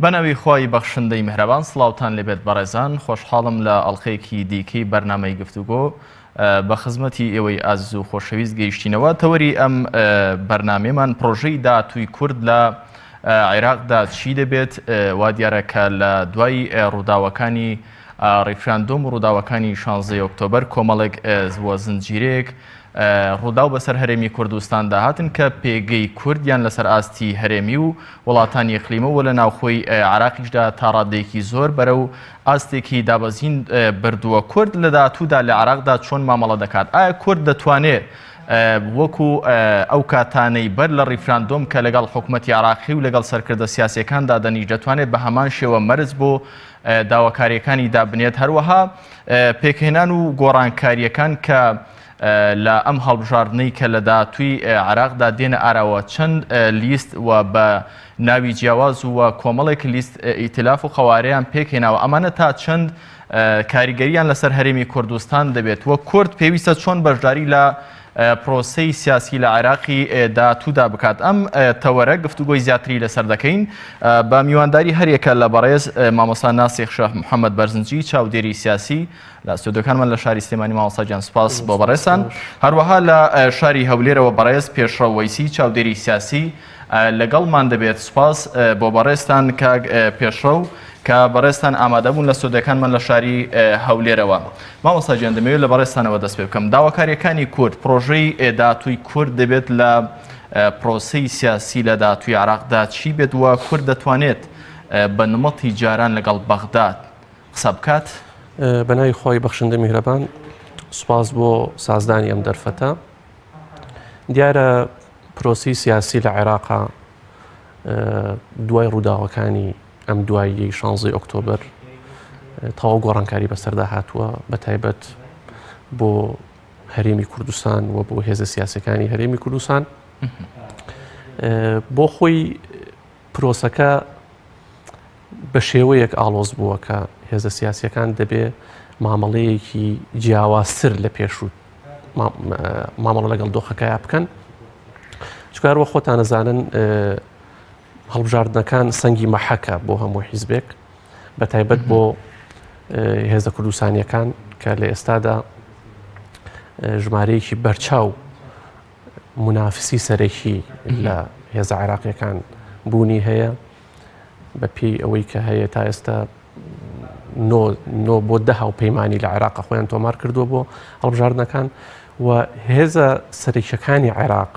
بەناوی خوای بەخشندەی میهرەبان سڵاوتان لێبێت بەڕێزان خۆشحاڵم لە ئەڵقەیەکی دیکەی بەرنامەی گفتوگۆ بە خزمەتی ئێوەی ئازیز و خۆشەویست گەیشتینەوە تەوەری ئەم بەرنامەیەمان پرۆژەی داهاتووی کورد لە عێراقدا چی دەبێت وا دیارە کە لە دوای ڕووداوەکانی ڕیفراندۆم و ڕووداوەکانی 16 ئۆکتۆبەر کۆمەڵێک وە زنجیرەیەک ڕووداو بەسەر هەرێمی کوردستاندا هاتن کە پێگەی کوردیان لەسەر ئاستی هەرێمی و وڵاتانی ئیقلیمە و لە ناوخۆی عێراقیشدا تا ڕادەیەکی زۆر بەرەو ئاستێکی دابەزین بردووە. کورد لە داهاتوودا لە عێراقدا چۆن مامەڵە دەکات؟ ئایا کورد دەتوانێت وەکو ئەو کاتانەی بەر لە ڕیفراندۆم کە لەگەڵ حکومەتی عێراقی و لەگەڵ سەرکردە سیاسیەکاندا دەنیشت دەتوانێت بە هەمان شێوە مەرج بۆ داواکاریەکانی دابنێت؟ هەروەها پێکهێنان و گۆڕانکارییەکان کە لە ئەم هەڵبژاردنەی کە لە داهاتووی عێراقدا دێنە ئاراوە چەند لیست و بە ناوی جیاواز و کۆمەڵێک لیست ئیتلاف و قەوارەیان پێکهێناوە ئەمانە تا چەند کاریگەریان لەسەر هەرێمی کوردستان دەبێت و کورد پێویستە چۆن بەشداری لە پرۆسەی سیاسی لە عێراقی داهاتوودا بکات ئەم تەوەرە گفتوگۆی زیاتری لەسەر دەکەین بە میوانداری هەریەکە لە بەڕێز مامۆستا ناسیخ شێخ محەممەد بەرزنجی چاودێری سیاسی لە ستۆدیۆکانمان لە شاری سلێمانی مامۆستا گیان سوپاس بۆ بەڕێزتان هەروەها لە شاری هەولێرەوە بەڕێز پێشڕەو وەیسی چاودێری سیاسی لەگەڵمان دەبێت سوپاس بۆ بەڕێزتان کاک پێشڕەو کە بەڕێزتان ئامادەبوون لە ستۆدیۆکانمان لە شاری هەولێرەوە. مامۆستا گیان دەمەوێت لە بەڕێزتانەوە دەست پێ بکەم. داواکارییەکانی کورد، پڕۆژەی داهاتووی کورد دەبێت لە پرۆسەی سیاسی لە داهاتووی عێراقدا چی بێت و کورد دەتوانێت بە نمەتی جاران لەگەڵ بەغداد قسە بکات؟ بە ناوی خوای بەخشندە میهرەبان سوپاس بۆ سازدانی ئەم دەرفەتە. دیارە پرۆسەی سیاسی لە عێراقا دوای ڕووداوەکانی ئەم دواییەی شانزەی ئۆکتۆبەر تەواو گۆڕانکاری بەسەردا هاتووە بە تایبەت بۆ هەرێمی کوردستان و بۆ هێزە سیاسەکانی هەرێمی کوردستان بۆ خۆی پرۆسەکە بە شێوەیەک ئاڵۆز بووە کە هێزە سیاسەکان دەبێ مامەڵەیەکی جیاوازتر لە پێشوو مامەڵە لەگەڵ دۆخەکەیا بکەن چکار وە خۆتان ئەزانن هەڵبژاردنەکان سەنگی مەحەکە بۆ هەموو حیزبێک بە تایبەت بۆ هێزە کوردستانیەکان کە لە ئێستادا ژمارەیەکی بەرچاو منافسی سەرەکی لە هێزە عێراقیەکان بوونی هەیە بە پێی ئەوەی کە هەیە تا ئێستا نۆ بۆ دە هاوپەیمانی لە عێراق خۆیان تۆمار کردووە بۆ هەڵبژاردنەکان و هێزە سەرەکیەکانی عێراق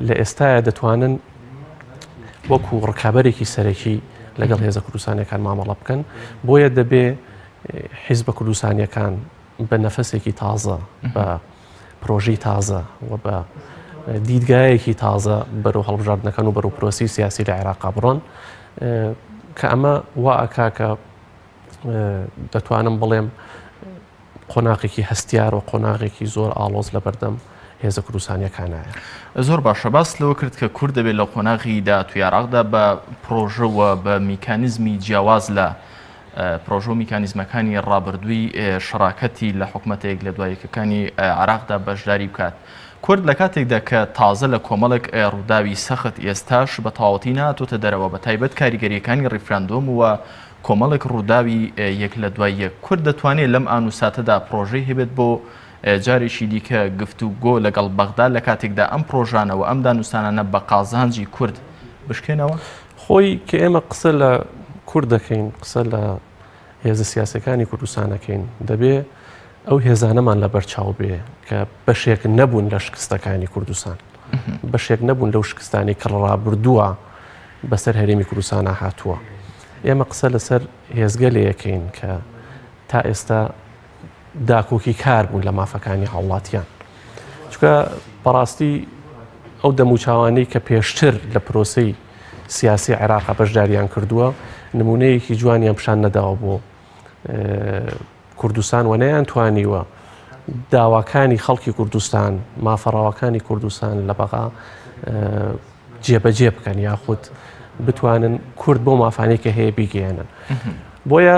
لە ئێستاە دەتوانن وەکو ڕکابەرێکی سەرەکی لەگەڵ هێزە کوردستانەکان مامەڵە بکەن بۆیە دەبێ حیزبە کوردستانیەکان بە نەفەسێکی تازە بە پرۆژەی تازە و بە دیدگایەکی تازە بەرەو هەڵبژاردنەکان و بەرەو پرۆسی سیاسی لە عێراقا بڕۆن کە ئەمە وا ئەکا کە دەتوانم بڵێم قۆناغێکی هەستیار و قۆناغێکی زۆر ئاڵۆز لە بەردەم هێزە کوردستانیەکانایە. زۆر باشە باست لەوە کرد کە کورد دەبێت لە قۆناغی داهاتووی عێراقدا بە پرۆژە و بە میکانیزمی جیاواز لە پرۆژە و میکانیزمەکانی ڕابردووی شەراکەتی لە حکومەتە یەک لە دوای یەکەکانی عێراقدا بەشداری بکات. کورد لە کاتێکدا کە تازە لە کۆمەڵێک ڕووداوی سەخت ئێستاش بە تەواوەتی نەهاتۆتە دەرەوە بە تایبەت کاریگەرییەکانی ڕیفراندۆم و کۆمەڵێک ڕووداوی یەک لە دوای یەک کورد دەتوانێت لەم ئان و ساتەدا پرۆژەی هەبێت بۆ جارێکی دیکە گفتوگۆ لەگەڵ بەغدا لە کاتێکدا ئەم پرۆژانە و ئەم دانوستانانە بە قازانجی کورد بشکێنەوە؟ خۆی کە ئێمە قسە لە کورد دەکەین، قسە لە هێزە سیاسەکانی کوردستان دەکەین، دەبێ ئەو هێزانەمان لە بەرچاو بێ کە بەشێک نەبوون لە شکستەکانی کوردستان، بەشێک نەبوون لەو شکستانی کە ڕابردووە بەسەر هەرێمی کوردستانە هاتووە. ئێمە قسە لەسەر هێزگەلێکەین کە تا ئێستا داکۆکی کار بوون لە مافەکانی هاوڵاتیان چونکە بەڕاستی ئەو دەموچاوانەی کە پێشتر لە پرۆسەی سیاسی عێراق بەشداریان کردووە نمونەیەکی جوانیان پیشان نەداوە بۆ کوردستان و نەیان توانیوە داواکانی خەڵکی کوردستان مافەڕاوەکانی کوردستان لە بەغا جێبەجێ بکەن یاخود بتوانن کورد بۆ مافانەی کە هەیە بیگەیەنن. بۆیە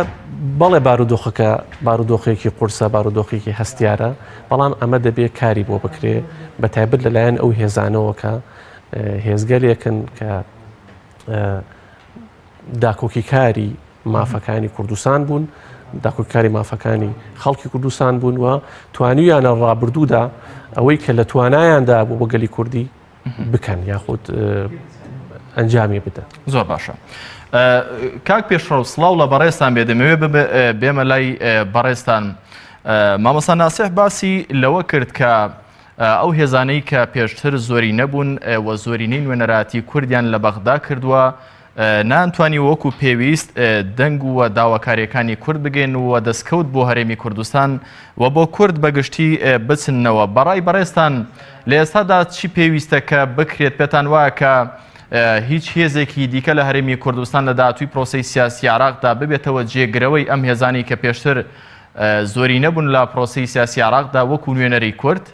بەڵێ بارودۆخەکە بارودۆخێکی قورسە بارودۆخێکی هەستیارە بەڵام ئەمە دەبێت کاری بۆ بکرێ بە تایبەت لەلایەن ئەو هێزانەوە کە هێزگەلێکن کە. داکۆکیکاری مافەکانی کوردستان بوون، داکۆکیکاری مافەکانی خەڵکی کوردستان بوون و توانیویانە ڕابردوودا ئەوەی کە لە توانایاندا بوو بۆ گەلی کوردی بکەن یاخود ئەنجامی بدەن. زۆر باشە. کاک پێشڕەو سڵاو لە بەڕێزتان بێ دەمەوێ بێمە لای بەڕێزتان. مامۆستا ناسیح باسی لەوە کرد کە ئەو هێزانەی کە پێشتر زۆری نەبوون و زۆرینەی نوێنەراتی کوردیان لە بەغدا کردووە نانتوانی وەکو پێویست دەنگ و داواکاریەکانی کورد بگەین و دەستکەوت بۆ هەرێمی کوردستان و بۆ کورد بەگشتی بچنەوە بەڕای بەڕێزتان لە ئێستادا چی پێویستە کە بکرێت پێتان وایە کە هیچ هێزێکی دیکە لە هەرێمی کوردستان لە داهاتووی پرۆسەی سیاسی عراقدا ببێتەوە جێگرەوەی ئەم هێزانەی کە پێشتر زۆری نەبوون لە پرۆسەی سیاسی عراقدا وەکو نوێنەری کورد؟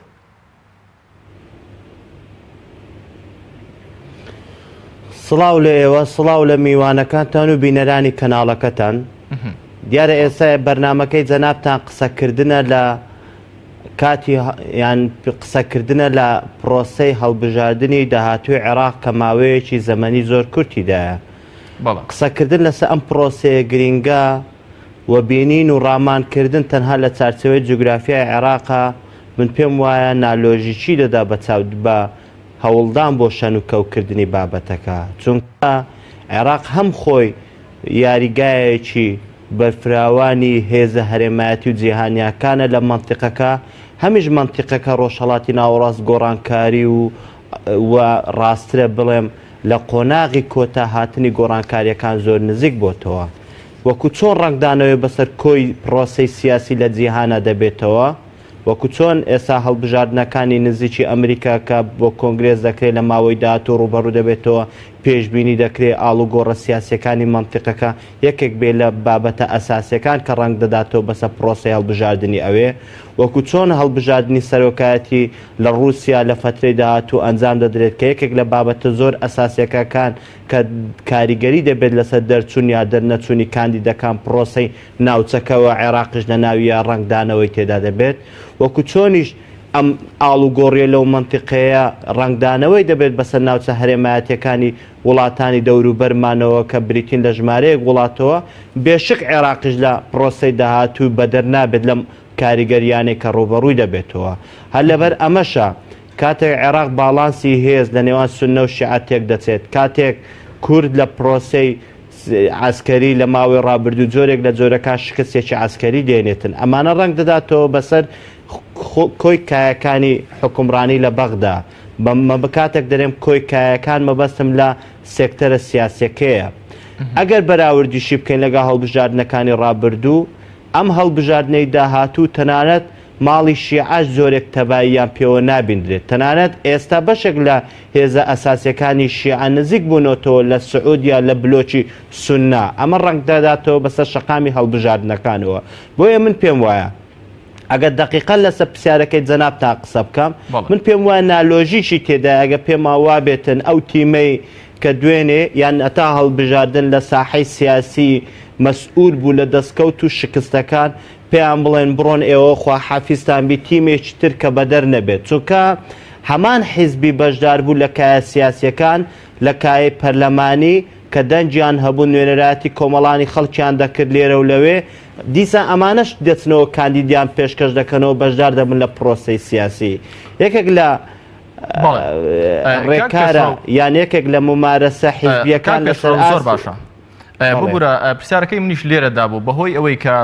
سڵاو لە ئێوە سڵاو لە میوانەکانتان و بینەرانی کەناڵەکەتان دیارە ئێستا بەرنمەکەی جەنابتان قسەکردنە لە کاتی یان قسەکردنە لە پرۆسەی هەڵبژاردنی داهاتوی عێراق کە ماوەیەکی زەمەنی زۆر کورتیدایە قسەکردن لەسەر ئەم پرۆسەیە گرینگە و بینین و ڕامان کردن تەنها لە چارچێوەی جوگرافیای عێراقا من پێم وایە نالۆژیکی دەدا بە چاو بە هەوڵدان بۆ شەن و کەو کردنی بابەتەکە چونکە عێراق هەم خۆی یاریگایەکی بەرفراوانی هێزە هەرێمایەتی و جیهانیاکانە لە مەنتیقەکە هەمیش مەنتیقەکە ڕۆژهەڵاتی ناوەڕاست گۆڕانکاری و و ڕاسترە بڵێم لە قۆناغی کۆتا هاتنی گۆڕانکاریەکان زۆر نزیک بۆتەوە. وەکو چۆن ڕەنگدانەوەی بەسەر کۆی پڕۆسەی سیاسی لە جیهانا دەبێتەوە، وەکو چۆن ئێستا هەڵبژاردنەکانی نزیکی ئەمریکا کە بۆ کۆنگرێس دەکرێت لە ماوەی داهاتوو ڕووبەڕوو دەبێتەوە، پێشبینی دەکرێت ئاڵوگۆڕە سیاسیەکانی مەنتیقەکە یەکێک بێت لە بابەتە ئەساسیەکان کە ڕەنگ دەداتەوە بەسەر پڕۆسەی هەڵبژاردنی ئەوێ، وەکو چۆن هەڵبژاردنی سەرۆکایەتی لە ڕووسیا لە فەترەی داهاتوو ئەنجام دەدرێت کە یەکێک لە بابەتە زۆر ئەساسیەکەکان کە کاریگەری دەبێت لەسەر دەرچوون یا دەرنەچوونی کاندیدەکان پڕۆسەی ناوچەکە و عێراقیش لە ناوییا ڕەنگدانەوەی تێدا دەبێت وەکو چۆنیش ئەم ئاڵوگۆڕیە لەو مەنتیقەیە ڕەنگدانەوەی دەبێت بەسەر ناوچە هەرێمایەتیەکانی وڵاتانی دەوروبەرمانەوە کە بریتین لە ژمارەیەک وڵاتەوە بێشک عێراقیش لە پڕۆسەی داهاتوو بەدەر نابێت لەم کاریگەریانەی کە ڕووبەڕووی دەبێتەوە هەر لەبەر ئەمەشە کاتێک عێراق باڵانسی هێز لە نێوان سوننە و شیعە تێکدەچێت، کاتێک کورد لە پرۆسەی عەسکەری لە ماوەی ڕابردوو جۆرێک لە جۆرەکان شکستێکی عەسکەری دێنێتن، ئەمانە ڕەنگ دەداتەوە بەسەر کۆی کایەکانی حوکمڕانی لە بەغدا. بە کاتێک دەرێم کۆی کایەکان مەبەستم لە سێکتەرە سیاسیەکەیە. ئەگەر بەراوردیشی بکەین لەگەڵ هەڵبژاردنەکانی ڕابردوو، ئەم هەڵبژاردنەی داهاتوو تەنانەت ماڵی شیعەش جۆرێک تەباییان پێوە نابیندرێت، تەنانەت ئێستا بەشێک لە هێزە ئەساسیەکانی شیعە نزیک بوونەتەوە لە سعودیا لە بلۆکی سوننە، ئەمە ڕەنگدەداتەوە بەسەر شەقامی هەڵبژاردنەکانەوە، بۆیە من پێم وایە ئەگەر دەقیقەن لەسەر پرسیارەکەی جەنابتان قسە بکەم، من پێم وایە نالۆژیکی تێدایە ئەگەر پێمان وابێتن ئەو تیمەی کە دوێنێ یان هەتا هەڵبژاردن لە ساحەی سیاسی مەسئول بوو لە دەستکەوت و شکستەکان، پێیان بڵێن بڕۆن ئێوە خواحافیزتان بی تیمێکی تر کە بەدەر نەبێت چونکە هەمان حیزبی بەشداربوو لە کایە سیاسیەکان لە کایەی پەرلەمانی کە دەنگیان هەبوو نوێنەرایەتی کۆمەڵانی خەڵکیان دەکرد لێرە و لەوێ دیسان ئەمانەش دەچنەوە کاندیدیان پێشکەش دەکەنەوە بەشدار دەبن لە پرۆسەی سیاسی یەکێک لە ڕێکارە یان یەکێک لە ممارەسە حیزبیەکان لەسەر زۆر باشە. ببورە پرسیارەکەی منیش لێرەدا بوو بەهۆی ئەوەی کە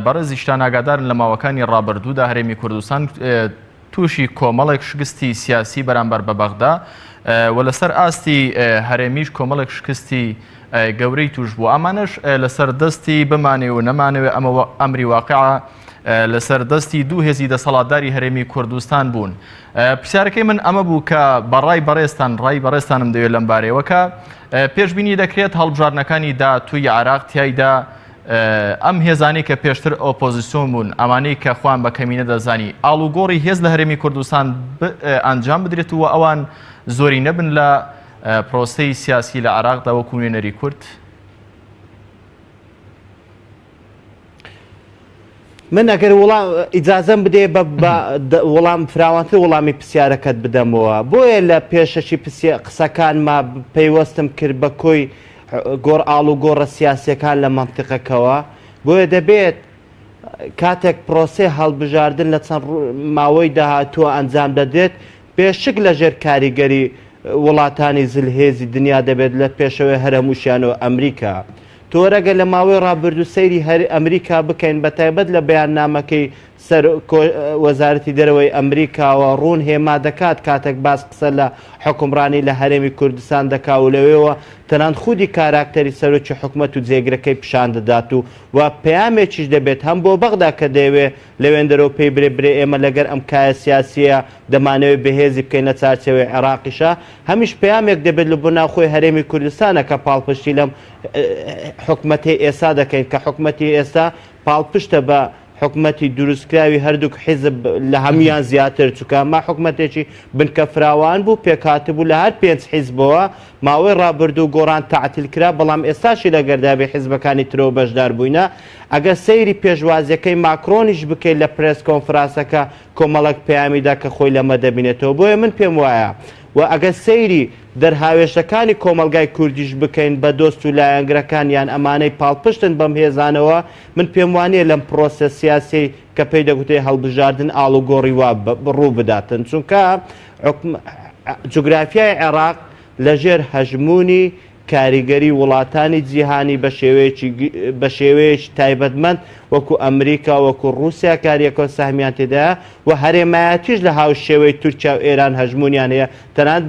بەڕێزیشتان ئاگادارن لە ماوەکانی ڕابردوودا هەرێمی کوردستان تووشی کۆمەڵێک شکستی سیاسی بەرامبەر بە بەغدا و لەسەر ئاستی هەرێمیش کۆمەڵێک شکستی گەورەی توش بوو ئەمانەش لەسەر دەستی بمانێ و نەمانەوێ ئەمەوە ئەمری واقعە لەسەر دەستی دوو هێزی دەسەڵاتداری هەرێمی کوردستان بوون. پرسیارەکەی من ئەمە بوو کە بەڕای بەڕێزتان ڕای بەڕێزتانم دەوێت لەم بارەیەوە کە پێشبینی دەکرێت هەڵبژاردنەکانی داهاتووی عێراق تیایدا ئەم هێزانەی کە پێشتر ئۆپۆزیسیۆن بوون ئەمانەی کە خۆیان بە کەمینە دەزانی ئاڵوگۆڕی هێز لە هەرێمی کوردستان ئەنجام بدرێت و ئەوان زۆری نەبن لە پرۆسەی سیاسی لە عێراقدا وەکو نوێنەری کورد؟ من ئەگەر وڵام ئیجازەم بدێ بە وڵام فراوانتر وڵامی پرسیارەکەت بدەمەوە بۆیە لە پێشەکی قسەکانما پەیوەستم کرد بە کۆی. گۆڕ ئاڵوگۆڕە سیاسیەکان لە مەنتیقەکەوە بۆیە دەبێت کاتێک پرۆسەی هەڵبژاردن لە چەند ماوەی داهاتووە ئەنجام دەدرێت بێشک لە ژێر کاریگەری وڵاتانی زلهێزی دنیا دەبێت لە پێشەوەی هەر هەمووشیانەوە ئەمریکا. تۆرەگە لە ماوەی ڕابردوو سەیری هەر ئەمریکا بکەین بە تایبەت لە بەیاننامەکەی سەر وەزارەتی دەرەوەی ئەمریکاوە ڕوون هێما دەکات کاتێک باس قسە لە حوکمڕانی لە هەرێمی کوردستان دەکا و لەوێوە تەنان خودی کاراکتەری سەرۆکی حکومەت و جێگرەکەی پیشان دەدات و و پەیامێکیش دەبێت هەم بۆ بەغدا کە دەیەوێ لەوێندەرەوە پێی برێ برێ ئێمە لەگەر ئەم کایە سیاسییە دەمانەوێ بەهێزی بکەین لە چارچێوەی عێراقیشا هەمیش پەیامێک دەبێت لە بۆ ناوخۆی هەرێمی کوردستانە کە پاڵپشتی لەم حکومەتەی ئێستا دەکەین کە حکومەتی ئێستا پاڵپشتە بە حکومەتی دروستکراوی هەردووک حیزب لە هەموویان زیاتر، چونکە ئەمە حکومەتێکی بنکە فراوان بوو، پێکهاتبوو لە هەر پێنج حیزبەوە، ماوەی ڕابردوو گۆڕان تەعتیل کرا، بەڵام ئێستاشی لەگەردابێ حیزبەکانی ترەوە بەشدار بووینە، ئەگەر سەیری پێشوازیەکەی ماکرۆنیش بکەیت لە پرێس کۆنفراسەکە کۆمەڵێک پەیامی دا کە خۆی لەمە دەبینێتەوە، بۆیە من پێم وایە و ئەگەر سەیری دەرهاوێشتەکانی کۆمەڵگای کوردیش بکەین بە دۆست و لایەنگرەکان یان ئەمانەی پاڵپشتن بەم هێزانەوە، من پێم وانیە لەم پرۆسە سیاسیەی کە پێی دەگوترێ هەڵبژاردن ئاڵوگۆڕی وا ڕوو بداتن چونکە جوگرافیای عێراق لەژێر هەژموونی کاریگەری وڵاتانی جیهانی بە شێوەیەکی بە شێوەیەکی تایبەتمەند وەکو ئەمریکا وەکو ڕووسیا کاریەکە سەهمیان تێدایە و هەرێمایەتیش لە هاوشێوەی تورکیا و ئێران هەژموونیان هەیە تەنانەت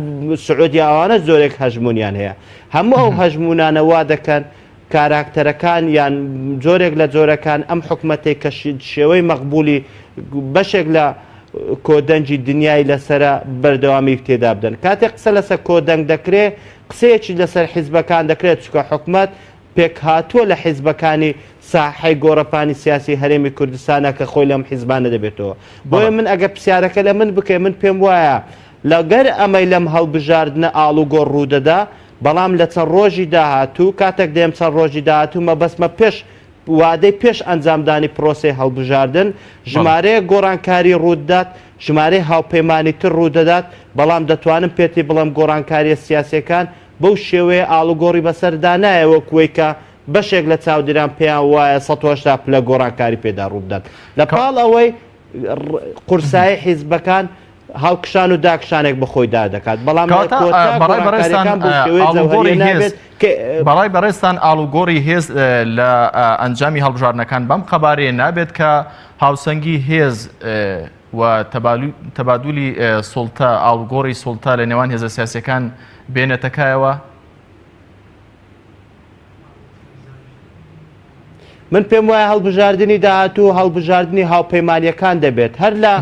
سعودیا ئەوانە زۆرێک هەژموونیان هەیە هەموو ئەو هەژموونانە وا دەکەن کاراکتەرەکان یان جۆرێک لە جۆرەکان ئەم حکومەتەی کە شێوەی مەقبولی بەشێک لە کۆدەنگی دنیای لەسەرە بەردەوامی تێدا بدەن. کاتێک قسە لەسەر کۆدەنگ دەکرێ قسەیەکی لەسەر حیزبەکان دەکرێت چونکە حکومەت پێکهاتووە لە حیزبەکانی ساحەی گۆڕەپانی سیاسی هەرێمی کوردستانە کە خۆی لەم حیزبانە دەبێتەوە. بۆیە من ئەگەر پرسیارەکە لە من بکەی من پێم وایە لەگەر ئەمەی لەم هەڵبژاردنە ئاڵوگۆڕ ڕوودەدا بەڵام لە چەند ڕۆژی داهاتوو، کاتێک دەێم چەند ڕۆژی داهاتوو مەبەستمە پێش وادەی پێش ئەنجامدانی پرۆسەی هەڵبژاردن، ژمارەیەک گۆڕانکاری ڕووددات، ژمارەی هاوپەیمانی تر ڕوودەدات، بەڵام دەتوانم پێتی بڵێم گۆڕانکارییە سیاسییەکان بەو شێوەیە ئاڵوگۆڕی بەسەردا نایە وەک وەی کە بەشێک لە چاودیران پێیان وایە 180 پلە گۆڕانکاری پێدا ڕووبدات. لە پاڵ ئەوەی قورسایی حیزبەکان هەڵکشان و داکشانێک بە خۆیدا دەکات بەڵام لە کەواتە کۆتا بەڕای بەڕێزتان گۆڕانکاریەکان بەو شێوەیە ئاڵوگۆڕی جەوهەریە هێز نابێت کە بەڕای بەڕێزتان ئاڵوگۆڕی هێز لە ئەنجامی هەڵبژاردنەکان بەم قەبارەیە نابێت کە هاوسەنگی هێز و تەبادولی سوڵتە ئاڵوگۆڕی سوڵتە لە نێوان هێزە سیاسیەکان بێنێتە کایەوە؟ من پێم وایە هەڵبژاردنی داهاتوو هەڵبژاردنی هاوپەیمانیەکان دەبێت هەر لە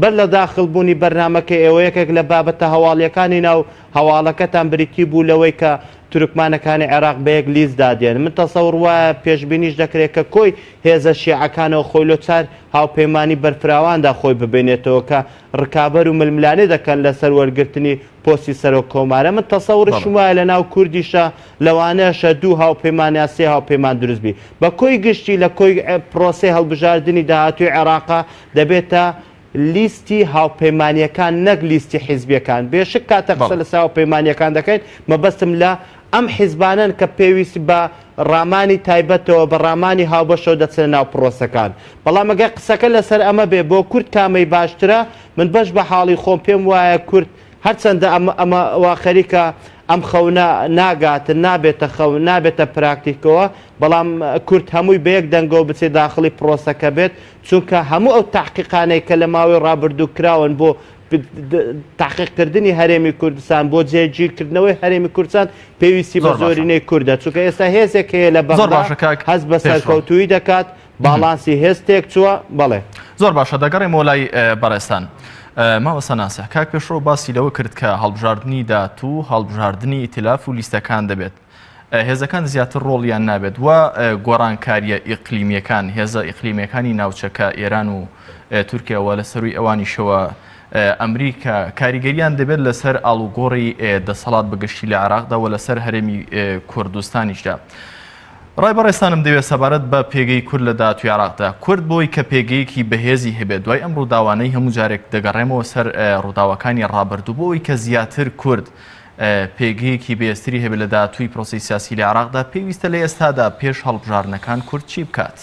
بەر لە داخل بوونی بەرنامەکەی ئێوە یەکێک لە بابەتە هەواڵیەکانی ناو هەواڵەکەتان بریتی بوو لەوەی کە تورکمانەکانی عێراق بە یەک لیست دادێن من تەسەوڕ وایە پێشبینیش دەکرێت کە کۆی هێزە شیعەکانەوە خۆی لۆ چار هاوپەیمانی بەرفراواندا خۆی ببینێتەوە کە ڕکابەر و ململانێ دەکەن لەسەر وەرگرتنی پۆستی سەرۆک کۆمارە من تەسەوڕیشم وایە لە ناو کوردیشا لەوانەشە دوو هاوپەیمان یا سێ هاوپەیمان دروست بی بە کۆی گشتی لە کۆی پرۆسەی هەڵبژاردنی داهاتووی عێراقا دەبێتە لیستی هاوپەیمانیەکان نەک لیستی حیزبیەکان بێشک کاتە قسە لەسەر هاوپەیمانیەکان دەکەین مەبەستم لە ئەم حیزبانەن کە پێویست بە ڕامانی تایبەتەوە بە ڕامانی هاوبەشەوە دەچنە ناو پرۆسەکان بەڵام ئەگەر قسەکە لەسەر ئەمە بێ بۆ کورد کامەی باشترە من بەش بە حاڵی خۆم پێم وایە کورد هەرچەندە ئەم ئەمە وا خەریکە ئەم خەونە ناگات نابێتە خەون نابێتە پراکتیکەوە بەڵام کورد هەمووی بە یەک دەنگەوە بچێت داخڵی پرۆسەکە بێت چونکە هەموو ئەو تەحقیقانەی کە لە ماوەی ڕابردوو کراون بۆ تەحقیقکردنی هەرێمی کوردستان بۆ جێگیرکردنەوەی هەرێمی کوردستان پێویستی بە زۆر باشە. زۆرینەی کوردە چونکە ئێستا هێزێک هەیە لە زۆر بەغدا باشە کاک هەست بە پێشڕەو. سەرکەوتوویی دەکات باڵانسی هێز تێکچووە بەڵێ. زۆر باشە دەگەڕێمەوە لای بەڕێزتان مامۆستا ناسح کاک پێشڕەو باسی لەوە کرد کە هەڵبژاردنی داهاتوو هەڵبژاردنی ئیتلاف و لیستەکان دەبێت هێزەکان زیاتر ڕۆڵیان نابێت و گۆڕانکاریە ئیقلیمیەکان هێزە ئیقلیمیەکانی ناوچەکە ئێران و تورکیا و لە سەروی ئەوانیشەوە ئەمریکا کاریگەریان دەبێت لەسەر ئاڵوگۆڕی دەسەڵات بەگشتی لە عێراقدا و لەسەر هەرێمی کوردستانیشدا. ڕای بەڕێزتانم دەوێت سەبارەت بە پێگەی کورد لە داهاتووی عێراقدا. کورد بۆی کە پێگەیەکی بەهێزی هەبێت دوای ئەم ڕووداوانەی هەموو جارێک دەگەڕێمەوە سەر ڕووداوەکانی ڕابردوو بۆ ئەوی کە زیاتر کورد. پێگەیەکی بەهێزتری هەبێت لە داهاتووی پرۆسەی سیاسی لە عێراقدا، پێویستە لە ئێستادا پێش هەڵبژاردنەکان کورد چی بکات؟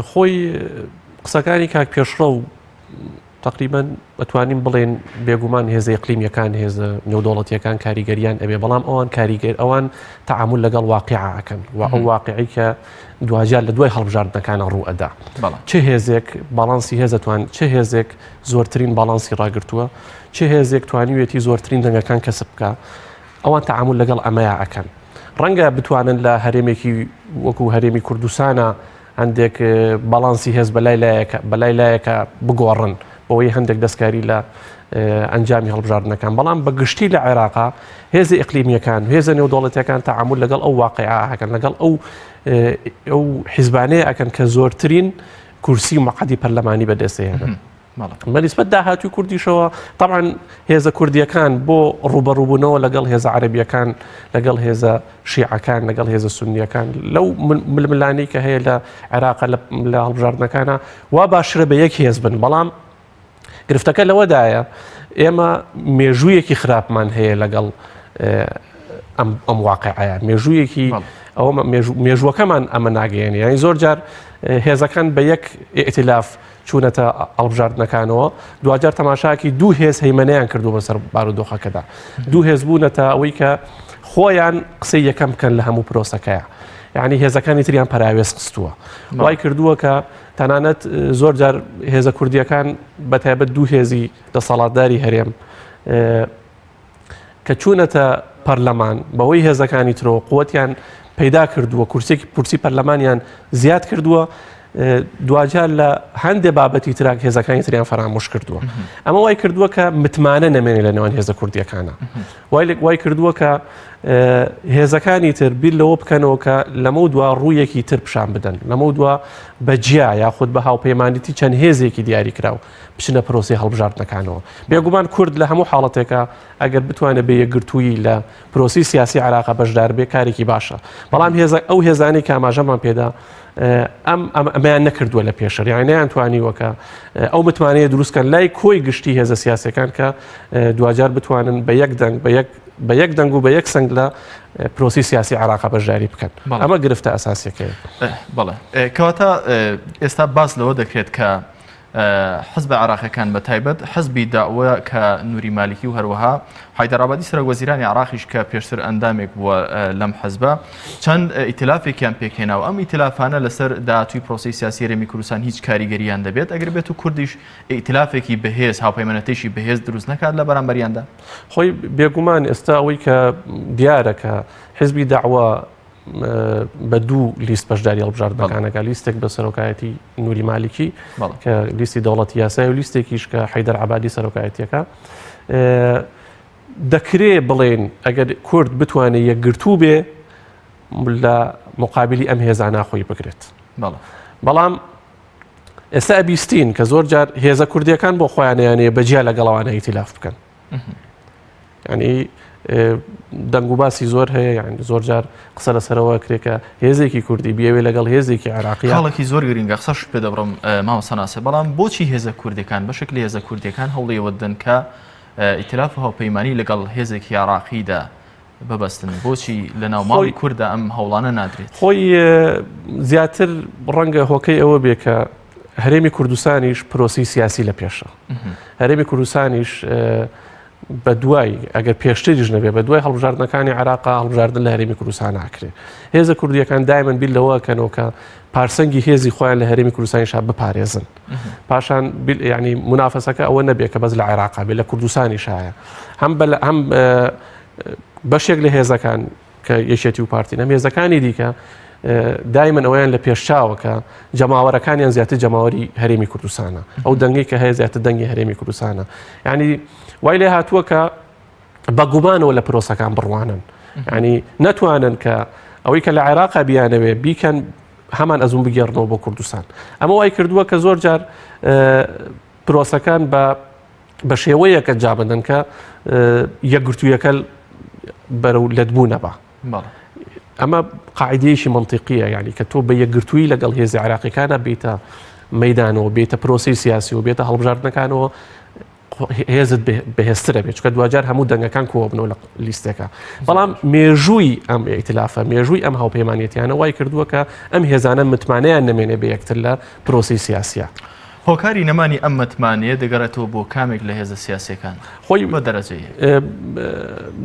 خۆی قسەکانی کاک پێشڕەو تەقریبەن ئەتوانین بڵێن بێگومان هێزە ئیقلیمیەکان هێزە نێودەوڵەتیەکان کاریگەریان ئەبێ بەڵام ئەوان کاریگەر ئەوان تەعامول لەگەڵ واقیع ئەکەن و ئەو واقعی کە دواجار لە دوای هەڵبژاردنەکانە ڕوو ئەدا چ هێزێک باڵانسی هێزە توان چ هێزێک زۆرترین باڵانسی ڕاگرتووە چ هێزێک توانیوێتی زۆرترین دەنگەکان کەسب بکە ئەوان تەعامول لەگەڵ ئەمەیا ئەکەن ڕەنگە بتوانن لە هەرێمێکی وەکو هەرێمی کوردستانە هەندێک باڵانسی هێز بەلای لایەکە بەلای لایەکە بگۆڕن بەوەی هەندێک دەستکاری لە ئەنجامی هەڵبژاردنەکان بەڵام بە گشتی لە عێراقا هێزی ئیقلیمیەکان هێزە نێودەوڵەتەکان تەعامول لەگەڵ ئەو واقعەکەن لەگەڵ ئەو ئەو حیزبانەیە ئەکەن کە زۆرترین کورسی و مەقعەدی پەرلەمانی بەدەستهێنن. بە نیسبەت داهاتووی کوردیشەوە تەبعەن هێزە کوردیەکان بۆ ڕوبەڕووبوونەوە لەگەڵ هێزە عەربیەکان لەگەڵ هێزە شیعەکان لەگەڵ هێزە سنیەکان لەو ململانەی کە هەیە لە عێراق لە هەڵبژاردنەکانە وا باشترە بە یەک هێز بن بەڵام گرفتەکە لەوەدایە ئێمە مێژوویەکی خراپمان هەیە لەگەڵ ئەم واقعەیە مێژوویەکی ئەوە مێژووەکەمان ئەمە ناگەیەنێ یانی زۆر جار هێزەکان بە یەک ئیتلاف چوونەتە هەڵبژاردنەکانەوە دواجار تەماشاکی دوو هێز هەیمەنەیان کردو بەسەر بارودۆخەکەدا دوو هێز بوونەتە ئەوەی کە خۆیان قسەی یەکەم بکەن لە هەموو پرۆسەکەیە یعنی هێزەکانی تریان پەراوێز خستووە وای کردووە کە تەنانەت زۆر جار هێزە کوردیەکان بە تایبەت دوو هێزی دەسەڵاتداری هەرێم کە چوونەتە پەرلەمان بەهۆی هێزەکانی ترەوە قوتیان پەیدا کردووە کورسێکی پرسی پەرلەمانیان زیاد کردووە دواجار لە هەندێ بابەتی تراک هێزەکانی تریان فەرامۆش کردووە ئەمە وای کردووە کە متمانە نەمێنێ لە نێوان هێزە کوردیەکانە وای وای کردووە کە هێزەکانی تر بیر لەوە بکەنەوە کە لەمە دوا ڕوویەکی تر پیشان بدەن لەمە دوا بە جیا یاخود بە هاوپەیمانیتی چەند هێزێکی دیاریکراو بچنە پرۆسەی هەڵبژاردنەکانەوە. بێگومان کورد لە هەموو حاڵەتێکا ئەگەر بتوانێت بە یەکگرتوویی لە پرۆسەی سیاسی عێراقا بەشدار بێ کارێکی باشە. بەڵام هێزە ئەو هێزانەی کە ئاماژەمان پێدا ئەم ئەمەیان نەکردووە لە پێشتر یانی نەیانتوانیوە کە ئەو متمانەیە دروست کەن لای کۆی گشتی هێزە سیاسەکان کە دواجار بتوانن بە یەک دەنگ بە یەک بە یەک دەنگ و بە یەک سنگ لە پرۆسی سیاسی عێراقا بەشداری بکەن ئەمە گرفتە ئەساسیەکەی بەڵێ کەواتە ئێستا باس لەوە دەکرێت کە حزبە عێراقیەکان بە تایبەت حزبی دەعوە کە نوری مالیکی و هەروەها حەیدەر عەبادی سەرۆک وەزیرانی عێراقیش کە پێشتر ئەندامێک بووە لەم حزبە چەند ئیتلافێکیان پێکهێنا و ئەم ئیتلافانە لەسەر داهاتووی پرۆسەی سیاسی هەرێمی کوردستان هیچ کاریگەریان دەبێت ئەگەر بێت و کوردیش ئیتلافێکی بەهێز هاوپەیمانەتێکی بەهێز دروست نەکات لە بەرامبەریاندا. خۆی بێگومان ئێستا ئەوەی کە دیارە کە حزبی دەعوە بە دوو لیست بەشداری هەڵبژاردنەکانەکە لیستێک بە سەرۆکایەتی نوری مالیکی کە لیستی دەوڵەتی یاسای و لیستێکیش کە حیدەر عبادی سەرۆکایەتیەکە دەکرێ بڵێن ئەگەر کورد بتوانێت یەکگرتوو بێ لە مقابلی ئەم هێزانە خۆی بگرێت بەڵام ئێستا ئەبیستین کە زۆر جار هێزە کوردیەکان بۆ خۆیانیانەیە بەجیا لەگەڵەوانە ئیتیلاف بکەن ینی دەنگ و باسی زۆر هەیە یان زۆر جار قسە لەسەرەوە کرێکە هێزێکی کوردی بیاوێ لەگەڵ هێزێکی عراقی خاڵێکی زۆر گرنگە قسەش پێ دەبڕم مامۆستا ناسر بەڵام بۆچی هێزە کوردەکان بەشێک لە هێزە کوردەکان هەوڵیەوە دەن کە ئیتلاف و هاوپەیمانی لەگەڵ هێزێکی عراقیدا ببەستن بۆچی لە ناو ماڵی کووردا ئەم هەوڵانە نادرێت خۆی زیاتر ڕەنگە هۆکەی ئەوە بێ کە هەرێمی کوردستانیش پرۆسی سیاسی لە پێشە هەرێمی کوردستانیش بە دوای ئەگەر پێشتریش نەبێ بە دوای هەڵبژاردنەکانی عراقا هەڵبژاردن لە هەرێمی کوردستان ناکرێ هێزە کوردیەکان دایمەن بیر لەوە کەنەوە کە پارسەنگی هێزی خۆیان لە هەرێمی کوردستانیشا بپارێزن پاشان ینی منافەسەکە ئەوە نەبێ کە بەس لە عێراقا بێ لە کوردستانی شایە هەم هەم بەشێک لە هێزەکان کە یەکێتی و پارتی نەم هێزەکانی دیکە دایمەن ئەویان لە پێشچاوە کە جەماوەرەکانیان زیاتر جەماوەری هەرێمی کوردستانە ئەو دەنگی کە هەیە زیاتر دەنگی هەرێمی کوردستانە ینی وای لێ هاتووە کە بە گومانەوە لە پرۆسەکان بڕوانن ینی نەتوانن کە ئەوەی کە لە عێراقا بیانەوێ بیکەن هەمان ئەزموون بگێڕنەوە بۆ کوردستان ئەمە وای کردووە کە زۆر جار پرۆسەکان بە بە شێوەیەک ئەنجام بدەن کە یەکگرتوویەکە بەرەو لەتبوو نەبا ئەمە قاعدەیەکی منطقیە یعنی کە تۆ بە یەکگرتووی لەگەڵ هێزی عراقیەکانە بیتە مەدانەوە بێتە پرۆسی سیاسی و بێتە هەڵبژاردنەکانەوە. هێزت بەهێزترە بێت چکە دوجار هەموو دەنگەکان کۆبنەوە لە لیستەکە بەڵام مێژووی ئەم ئیتلافە مێژووی ئەم هاوپەیمانەتیانە وای کردووە کە ئەم هێزانە متمانەیان نەمێنێ بە یەکتر لە پرۆسی سیاسە. هۆکاری نەمانی ئەم متمانەیە دەگەڕێتەوە بۆ کامێک لە هێزە سیاسەکان خۆی بە دەرەجەی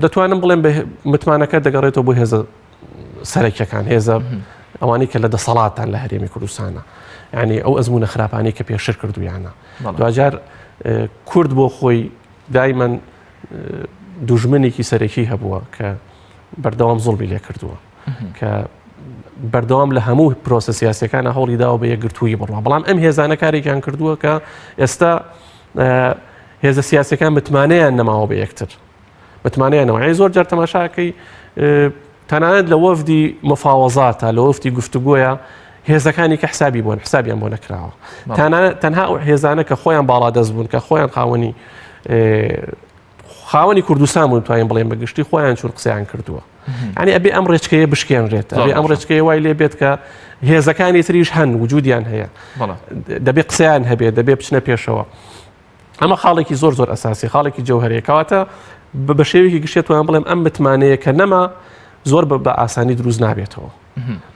دەتوانم بڵێم متمانەکە دەگەڕێتەوە بۆ هێزە سەرەکیەکان هێزە ئەوانەی کە لە دەسەڵاتان لە هەرێمی کوردستانە یعنی ئەو ئەزمونە خراپانەی کە پێشتر کردویانە دواجار کورد بۆ خۆی دایمەن دوژمنێکی سەرەکی هەبووە کە بەردەوام زوڵمی لێ کردووە کە بەردەوام لە هەموو پرۆسە سیاسەکانە هەوڵی داوە بە یەکگرتووی بڕوا بەڵام ئەم هێزانە کارێکیان کردووە کە ئێستا هێزە سیاسەکان متمانەیان نەماوە بە یەکتر متمانەیانەوە یعنی زۆر جار تەماشاکەی تەنانەت لە وەفدی مفاوەزاتە لە وەفدی گفتوگۆیە هێزەکانی کە حسابی بۆن حسابیان بۆ نەکراوە تەنها ئەو هێزانە کە خۆیان باڵا دەست بوون کە خۆیان خاوەنی خاوەنی کوردستان بوون توانین بڵێن بە گشتی خۆیان چون قسەیان کردووە ینی ئەبێ ئەم ڕێچکەیە بشکێنرێت ئەبێ ئەم ڕێچکەیە وای لێ بێت کە هێزەکانی تریش هەن وجودیان هەیە دەبێ قسەیان هەبێت دەبێ بچنە پێشەوە ئەمە خاڵێکی زۆر زۆر ئەساسی خاڵێکی جەوهەرەیە کەواتە بە شێوەیەکی گشتی توان بڵێم ئەم متمانەیە کە نەما زۆر بە ئاسانی دروست نابێتەوە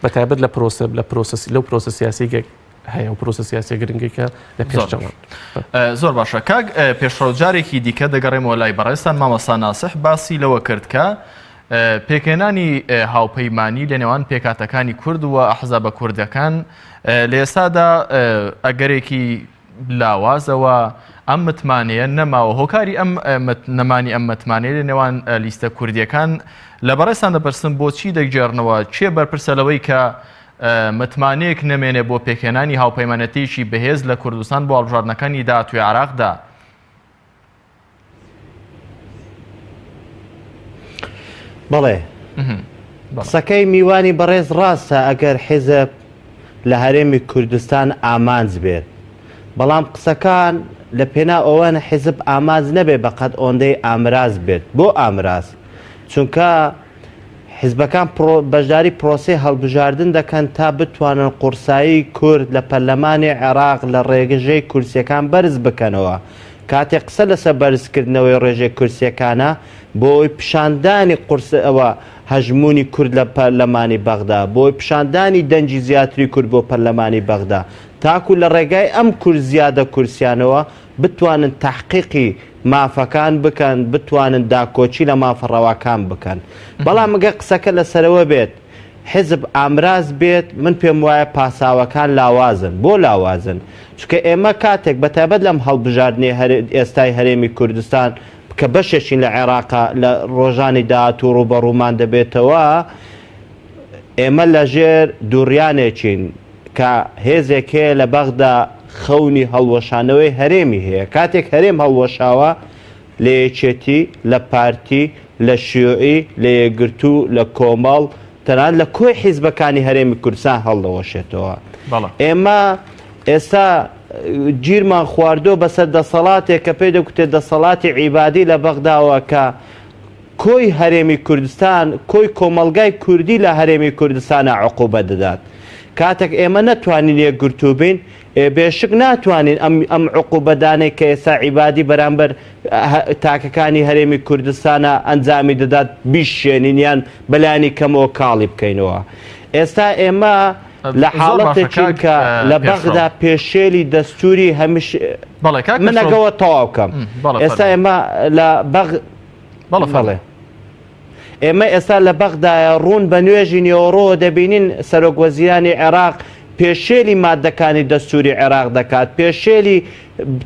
بە تایبەت لە پرۆسە لە پرۆسەسی لەو پرۆسە سیاسی هەیە و پرۆسە سیاسی گرنگێکە لە پێشەوە زۆر باشە کاک پێشڕەو جارێکی دیکە دەگەڕێمەوە لای بەڕێزتان مامۆستا ناسح باسی لەوە کرد کە پێکهێنانی هاوپەیمانی لە نێوان پێکاتەکانی کورد و ئەحزابە کوردەکان لە ئێستادا ئەگەرێکی لاوازەوە ئەم متمانەیە نەماوە هۆکاری ئەم نەمانی ئەم متمانەیە لە نێوان لیستە کوردیەکان لە بەڕێزتان دەپرسم بۆچی دەگێڕنەوە کێ بەرپرسە لەوەی کە متمانەیەک نەمێنێ بۆ پێکهێنانی هاوپەیمانەتیی بەهێز لە کوردستان بۆ هەڵبژاردنەکانی داهاتووی عێراقدا؟ بەڵێ قسەکەی میوانی بەڕێز ڕاستە ئەگەر حیزب لە هەرێمی کوردستان ئامانج بێت بەڵام قسەکان لە پێنا ئەوەن حیزب ئامانج نەبێ بەقەد ئۆندەی ئامراز بێت بۆ ئامراز چونکە حیزبەکان بەشداری پرۆسەی هەڵبژاردن دەکەن تا بتوانن قورسایی کورد لە پەرلەمانی عێراق لە ڕێژەی کورسیەکان بەرز بکەنەوە. کاتێک قسە لەسەر بەرزکردنەوەی ڕێژەی کورسیەکانە بۆ پیشاندانی قورسەوە هەژموونی کورد لە پەرلەمانی بەغدا، بۆ پیشاندانی دەنگی زیاتری کورد بۆ پەرلەمانی بەغدا، تاکو لە ڕێگای ئەم کورد زیادە کورسیانەوە بتوانن تەحقیقی مافەکان بکەن، بتوانن داکۆکی لە مافە ڕەواکان بکەن. بەڵام گەر قسەکە لەسەرەوە بێت، حیزب ئامراز بێت، من پێم وایە پاساوەکان لاوازن. بۆ لاوازن؟ چونکە ئێمە کاتێک، بەتایبەت لەم هەڵبژاردنەی ئێستای هەرێمی کوردستان کە بەشێکین لە عێراق، لە ڕۆژانی داهاتوو ڕووبەڕوومان دەبێتەوە، ئێمە لەژێر دووڕیانێکین. کە هێزێک هەیە لە بەغدا خەونی هەڵوەشانەوەی هەرێمی هەیە، کاتێک هەرێم هەڵوەشاوە لە یەکێتی، لە پارتی، لە شیوعی، لە یەکگرتوو، لە کۆمەڵ، تەنانەت لە کۆی حیزبەکانی هەرێمی کوردستان هەڵدەوەشێتەوە. ئێمە ئێستا گیرمان خواردووە بەسەر دەسەڵاتێک کە پێی دەگوترێت دەسەڵاتی عیبادی لە بەغداوە کە کۆی هەرێمی کوردستان، کۆی کۆمەڵگای کوردی لە هەرێمی کوردستانا عقوبە دەدات. کاتێک ئێمە نەتوانین یەکگرتوو بین، ئێ بێشک ناتوانین ئەم ئەم عقوبەدانەی کە ئێستا عیبادی بەرامبەر تاکەکانی هەرێمی کوردستانا ئەنجامی دەدات بیشکێنین یان بەلایەنی کەمەوە کاڵی بکەینەوە. ئێستا ئێمە لە حاڵەتێکین کە لە بەغدا پێشێلی دەستوری هەمیش من ئەگەوە تەواو کەم. ئێستا ئێمە لە بەغ بەڵێ. ئێمە ئێستا لە بەغدایە ڕوون بە نوێژی نێوەڕۆوە دەبینین سەرۆک وەزیرانی عێراق پێشێلی مادەکانی دەستوری عێراق دەکات، پێشێلی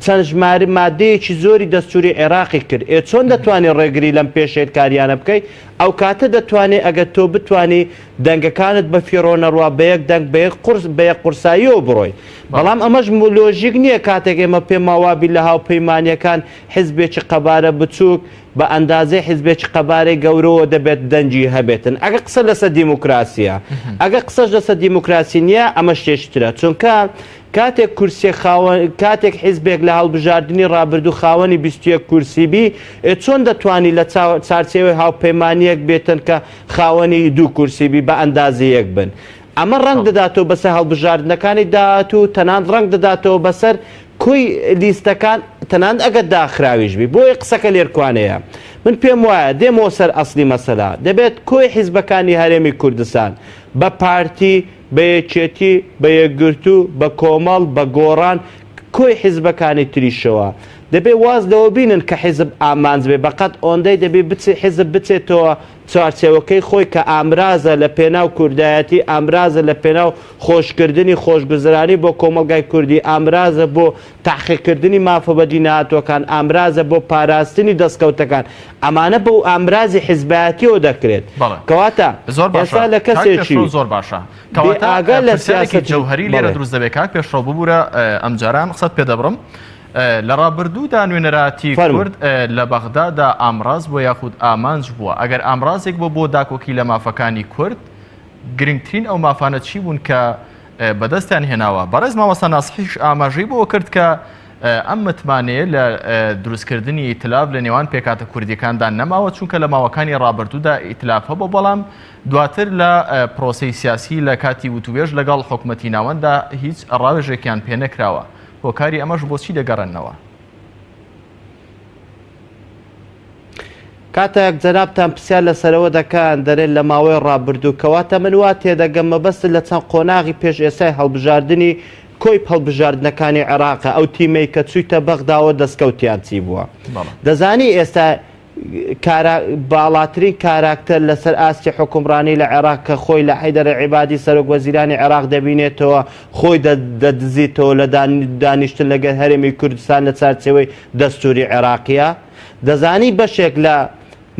چەند ژمارە مادەیەکی زۆری دەستوری عێراقی کرد. ئێ چۆن دەتوانی ڕێگری لەم پێشێلکاریانە بکەی؟ ئەو کاتە دەتوانی ئەگەر تۆ بتوانی دەنگەکانت بە فیڕۆ نەڕوا بە یەک دەنگ بە یەک قورس بە یەک قورساییەوە بڕۆی. بەڵام ئەمەش لۆژیک نییە کاتێک ئێمە پێمان وابی لە هاوپەیمانییەکان حیزبێکی قەبارە بچووک بە ئەندازەی حیزبێکی قەبارەی گەورەوە دەبێت دەنگی هەبێتن ئەگە قسە لەسەر دیموکراسیە ئەگە قسەش لەسەر دیموکراسی نییە ئەمە شتێکی ترە چونکە کاتێک کورسیە خاوەن کاتێک حیزبێک لە هەڵبژاردنی ڕابردوو خاوەنی 21 کورسی بی ئێ چۆن دەتوانی لە چارچێوەی هاوپەیمانیەک بێتن کە خاوەنی دوو کورسی بی بە ئەندازە یەک بن ئەمە ڕەنگ دەداتەوە بەسەر هەڵبژاردنەکانی داهاتوو تەنانەت ڕەنگ دەداتەوە بەسەر. کۆی لیستەکان تەنانەت ئەگەر داخراویش بی بۆیە قسەکە لێرکوانەیە من پێم وایە دێمەوە سەر ئەسلی مەسەلە دەبێت کۆی حیزبەکانی هەرێمی کوردستان بە پارتی بە یەکێتی بە یەکگرتوو بە کۆمەڵ بە گۆڕان کۆی حیزبەکانی تریشەوە دەبێ واز لەوە بینن کە حیزب ئامانج بێ بەقەد ئۆندەی دەبێ بچێ حیزب بچێتەوە چوارچێوەکەی خۆی کە ئامرازە لە پێناو کوردایەتی، ئامرازە لە پێناو خۆشکردنی خۆشگوزەرانی بۆ کۆمەڵگای کوردی، ئامرازە بۆ تەحقیقکردنی مافە بەدینەهاتووەکان، ئامرازە بۆ پاراستنی دەستکەوتەکان، ئەمانە بە ئامرازی حیزبایەتیەوە دەکرێت. بەڵێ. کەواتە زۆر باشە ئێستا لە کاک کەسێکی پێشڕەو زۆر باشە. بێ کەواتە ئاگا لە پرسیارێکی سیاسەتی جەوهەری لێرە بەڵێ. دروست دەبێت کاک پێشڕەو ببورە ئەمجارە ئەم قسەت پێ دەبڕم. لە ڕابردوودا نوێنەراتی فەرموو. کورد لە بەغدادا ئامڕاز بووە یاخود ئامانج بووە؟ ئەگەر ئامڕازێک بووە بۆ داکۆکی لە مافەکانی کورد، گرنگترین ئەو مافانە چی بوون کە بەدەستیان هێناوە؟ بەڕێز مامۆستا ناسحیش ئاماژەی بەوە کرد کە ئەم متمانەیە لە دروستکردنی ئیتلاف لە نێوان پێکهاتە کوردیەکاندا نەماوە، چونکە لە ماوەکانی ڕابردوودا ئیتلاف هەبووە، بەڵام دواتر لە پرۆسەی سیاسی لە کاتی وتووێژ لەگەڵ حکومەتی ناوەنددا هیچ ڕاوێژێکیان پێنەکراوە. هۆکاری ئەمەش بۆچی دەگەڕێننەوە؟ کاتێک جەنابتان پرسیار لەسەرەوە دەکەن دەرێن لە ماوەی ڕابردوو کەواتە من وا تێدەگەم مەبەستت لە چەند قۆناغی پێش ئێستای هەڵبژاردنی کۆی هەڵبژاردنەکانی عێراقە ئەو تیمەی کە چوویتە بەغداوە دەستکەوتیان چی بووە دەزانی ئێستا کارا باڵاترین کاراکتەر لەسەر ئاستی حوکمڕانی لە عێراق کە خۆی لە حەیدەر عیبادی سەرۆک وەزیرانی عێراق دەبینێتەوە خۆی دەدزیتەوە لە دانیشتن لەگەر هەرێمی کوردستان لە چارچێوەی دەستوری عێراقیە دەزانی بەشێک لە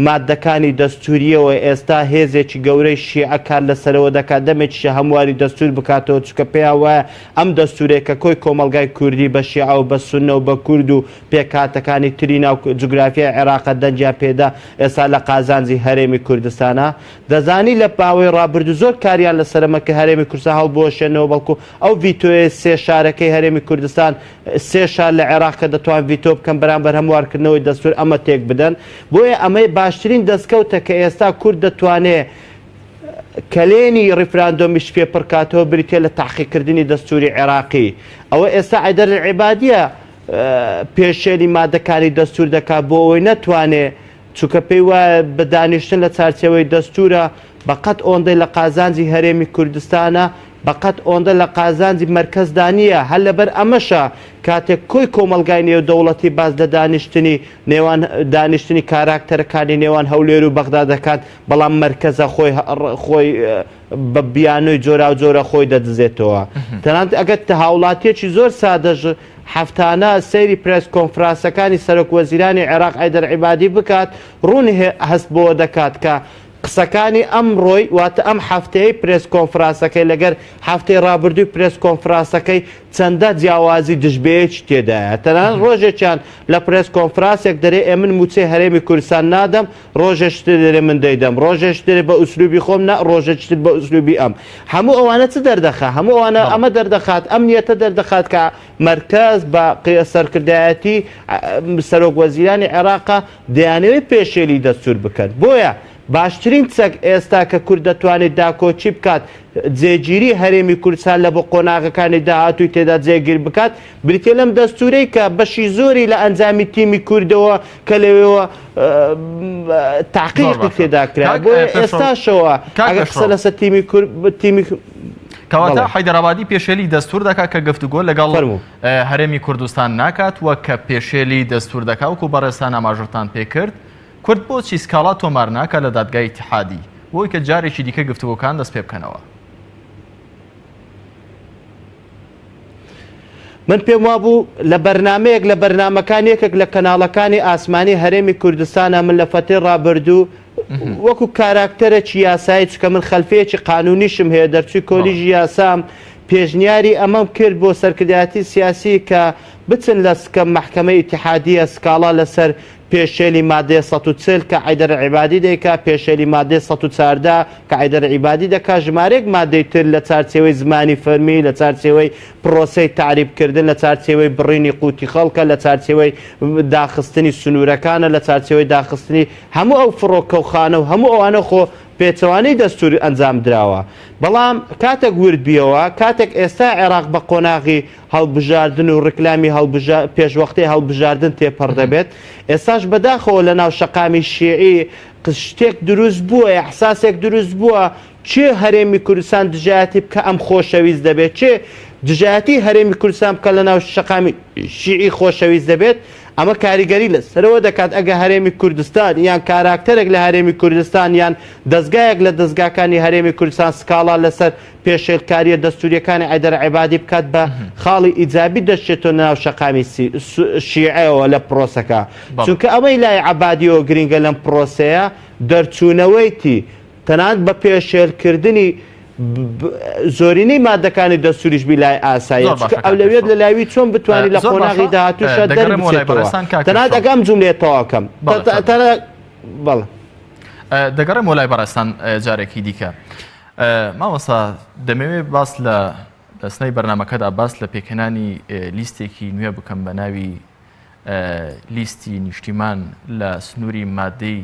مادەکانی دەستوریەوە ئێستا هێزێکی گەورەی شیعە کار لەسەرەوە دەکات دەمێکیشە هەمواری دەستور بکاتەوە چونکە پێیان وایە ئەم دەستورەی کە کۆی کۆمەڵگای کوردی بە شیعە و بە سوننە و بە کورد و پێکهاتەکانی تری ناو جوگرافیای عێراقە دەنگیان پێدا ئێستا لە قازانجی هەرێمی کوردستانە. دەزانی لە ماوەی ڕابردوو زۆر کاریان لەسەرەمە کە هەرێمی کوردستان هەڵبوەشێنەوە بەڵکو ئەو ڤیتۆیە سێ شارەکەی هەرێمی کوردستان سێ شار لە عێراق کە دەتوان ڤیتۆ بکەن بەرامبەر هەموارکردنەوەی دەستور ئەمە تێک بدەن بۆیە ئەمەی باشترین دەستکەوتە کە ئێستا کورد دەتوانێ کەلێنی ڕیفراندۆمیش پێ پڕکاتەوە بریتیە لە تەحقیقکردنی دەستوری عێراقی ئەوە ئێستا حەیدەر عەبادیە پێشێلی مادەکانی دەستور دەکات بۆ ئەوەی نەتوانێ چونکە پێی وایە بە دانیشتن لە چارچێوەی دەستورە بە قەد ئۆندەی لە قازانجی هەرێمی کوردستانە بە قەد ئۆندە لە قازانجی مەرکەزدا نییە هەر لەبەر ئەمەشە کاتێک کۆی کۆمەڵگای نێودەوڵەتی باس لە دانیشتنی نێوان دانیشتنی کاراکتەرەکانی نێوان هەولێر و بەغدا دەکات بەڵام مەرکەزە خۆی خۆی بە بیانۆی جۆراوجۆرە خۆی دەدزێتەوە. تەنانەت ئەگەر هاوڵاتیەکی زۆر سادەش هەفتانە سەیری پرێس کۆنفراسەکانی سەرۆک وەزیرانی عێراق حەیدەر عیبادی بکات ڕوون هەست بەوە دەکات کە قسەکانی ئەمڕۆی واتە ئەم هەفتەیەی پرێس کۆنفراسەکەی لەگەر هەفتەی ڕابردووی پرێس کۆنفراسەکەی چەندە جیاوازی دژبەیەکی تێدایە. تەنانەت ڕۆژێکیان لە پرێس کۆنفراسێک دەرێ ئێ من مووچەی هەرێمی کوردستان نادەم، ڕۆژێکی تر دەرێ من دەیدەم، ڕۆژێکی تر بە ئوسلوبی خۆم نا، ڕۆژێکی تر بە ئوسلوبی ئەم. هەموو ئەوانە چ دەردەخا؟ هەموو ئەوانە ئەمە دەردەخات، ئەم نیەتە دەردەخات کە مەرکەز بە سەرکردایەتی سەرۆک وەزیرانی عێراقە دەیانەوێت پێشێلی دەستور بکەن. بۆیە باشترین چەک ئێستا کە کورد دەتوانێت داکۆکی بکات، جێگیری هەرێمی کوردستان لە بۆ قۆناغەکانی داهاتووی تێدا جێگیر بکات، بریتیە لەم دەستورەی کە بەشی زۆری لە ئەنجامی تیمی کوردەوە کە لەوێوە تاقیقی تێدا کرا بۆیە ئێستاشەوە ئەگەر قسە لەسەر تیمی کورد تیمی کەواتە حەیدەرئابادی پێشێلی دەستور دەکات کە گفتوگۆ لەگەڵ هەرێمی کوردستان ناکات و کە پێشێلی دەستور دەکات وەکو بەڕێزتان ئاماژەتان پێکرد کورد بۆچی سکاڵا تۆمار ناکات لە دادگای ئیتیحادی بۆی کە جارێکی دیکە گفتوگۆکان دەست پێ بکەنەوە؟ من پێم وابوو لە بەرنامەیەک لە بەرنامەکان یەکێک لە کەناڵەکانی ئاسمانی هەرێمی کوردستانە من لە فەتەی ڕابردوو وەکو کاراکتەرێکی یاسایی چونکە من خەلفەیەکی قانونیشم هەیە دەرچووی کۆلیژی یاسام پێشنیاری ئەمەم کرد بۆ سەرکردایەتی سیاسی کە بچن لە سکە مەحکەمەی ئیتیحادیە سکاڵا لەسەر پێشێلی مادەی 140 کە حەیدەر عەبادی دەیکا، پێشێلی مادەی 114 کە حەیدەر عەبادی دەکا، ژمارەیەک مادەی تر لە چارچێوەی زمانی فەرمی، لە چارچێوەی پرۆسەی تەعریبکردن، لە چارچێوەی بڕینی قوتی خەڵکە، لە چارچێوەی داخستنی سنوورەکانە، لە چارچێوەی داخستنی هەموو ئەو فڕۆکەوخانە و هەموو ئەوانە خۆ پێچەوانەی دەستور ئەنجام دراوە. بەڵام کاتێک ورد بیەوە، کاتێک ئێستا عێراق بە قۆناغی هەڵبژاردن و ڕیکلامی پێشوەختەی هەڵبژاردن تێپەڕ دەبێت، ئێستاش بەداخەوە لەناو شەقامی شیعی شتێک دروست بووە، ئیحساسێک دروست بووە، کێ هەرێمی کوردستان دژایەتی بکا ئەم خۆشەویست دەبێت، کێ دژایەتی هەرێمی کوردستان بکا لەناو شەقامی شیعی خۆشەویست دەبێت، ئەمە کاریگەری لەسەرەوە دەکات ئەگەر هەرێمی کوردستان یان کاراکتەرێک لە هەرێمی کوردستان یان دەزگایەک لە دەزگاکانی هەرێمی کوردستان سکاڵا لەسەر پێشێلکارییە دەستورییەکانی حەیدەر عەبادی بکات بە خاڵی ئیجابی دەچێتەوە ناو شەقامی شیعەوە لە پرۆسەکە چونکە ئەوەی لای عەبادیەوە گرینگە لەم پرۆسەیە دەرچوونەوەیتی تەنانەت بە پێشێلکردنی زۆرینەی مادەکانی دەستوریش بی لای ئاساییە زۆر چونکە باشە کاک ئەولەویەت پێشڕەو. لە لاوی چۆن بتوانی لە زۆر قۆناغی باشە داهاتووشا دەگەڕێمەوە لای دەربچێتەوە بەڕێزتان کاک تەنانەت پێشڕەو. ئەگە ئەم جوملەیە تەواو کەم بەڵێ فەرموو. تەنانەت بەڵێ. دەگەڕێمەوە لای بەڕێزتان جارێکی دیکە. مامۆستا دەمەوێ باس لە دەستنای بەرنامەکەدا باس لە پێکهێنانی لیستێکی نوێ بکەم بە ناوی لیستی نیشتیمان لە سنووری مادەی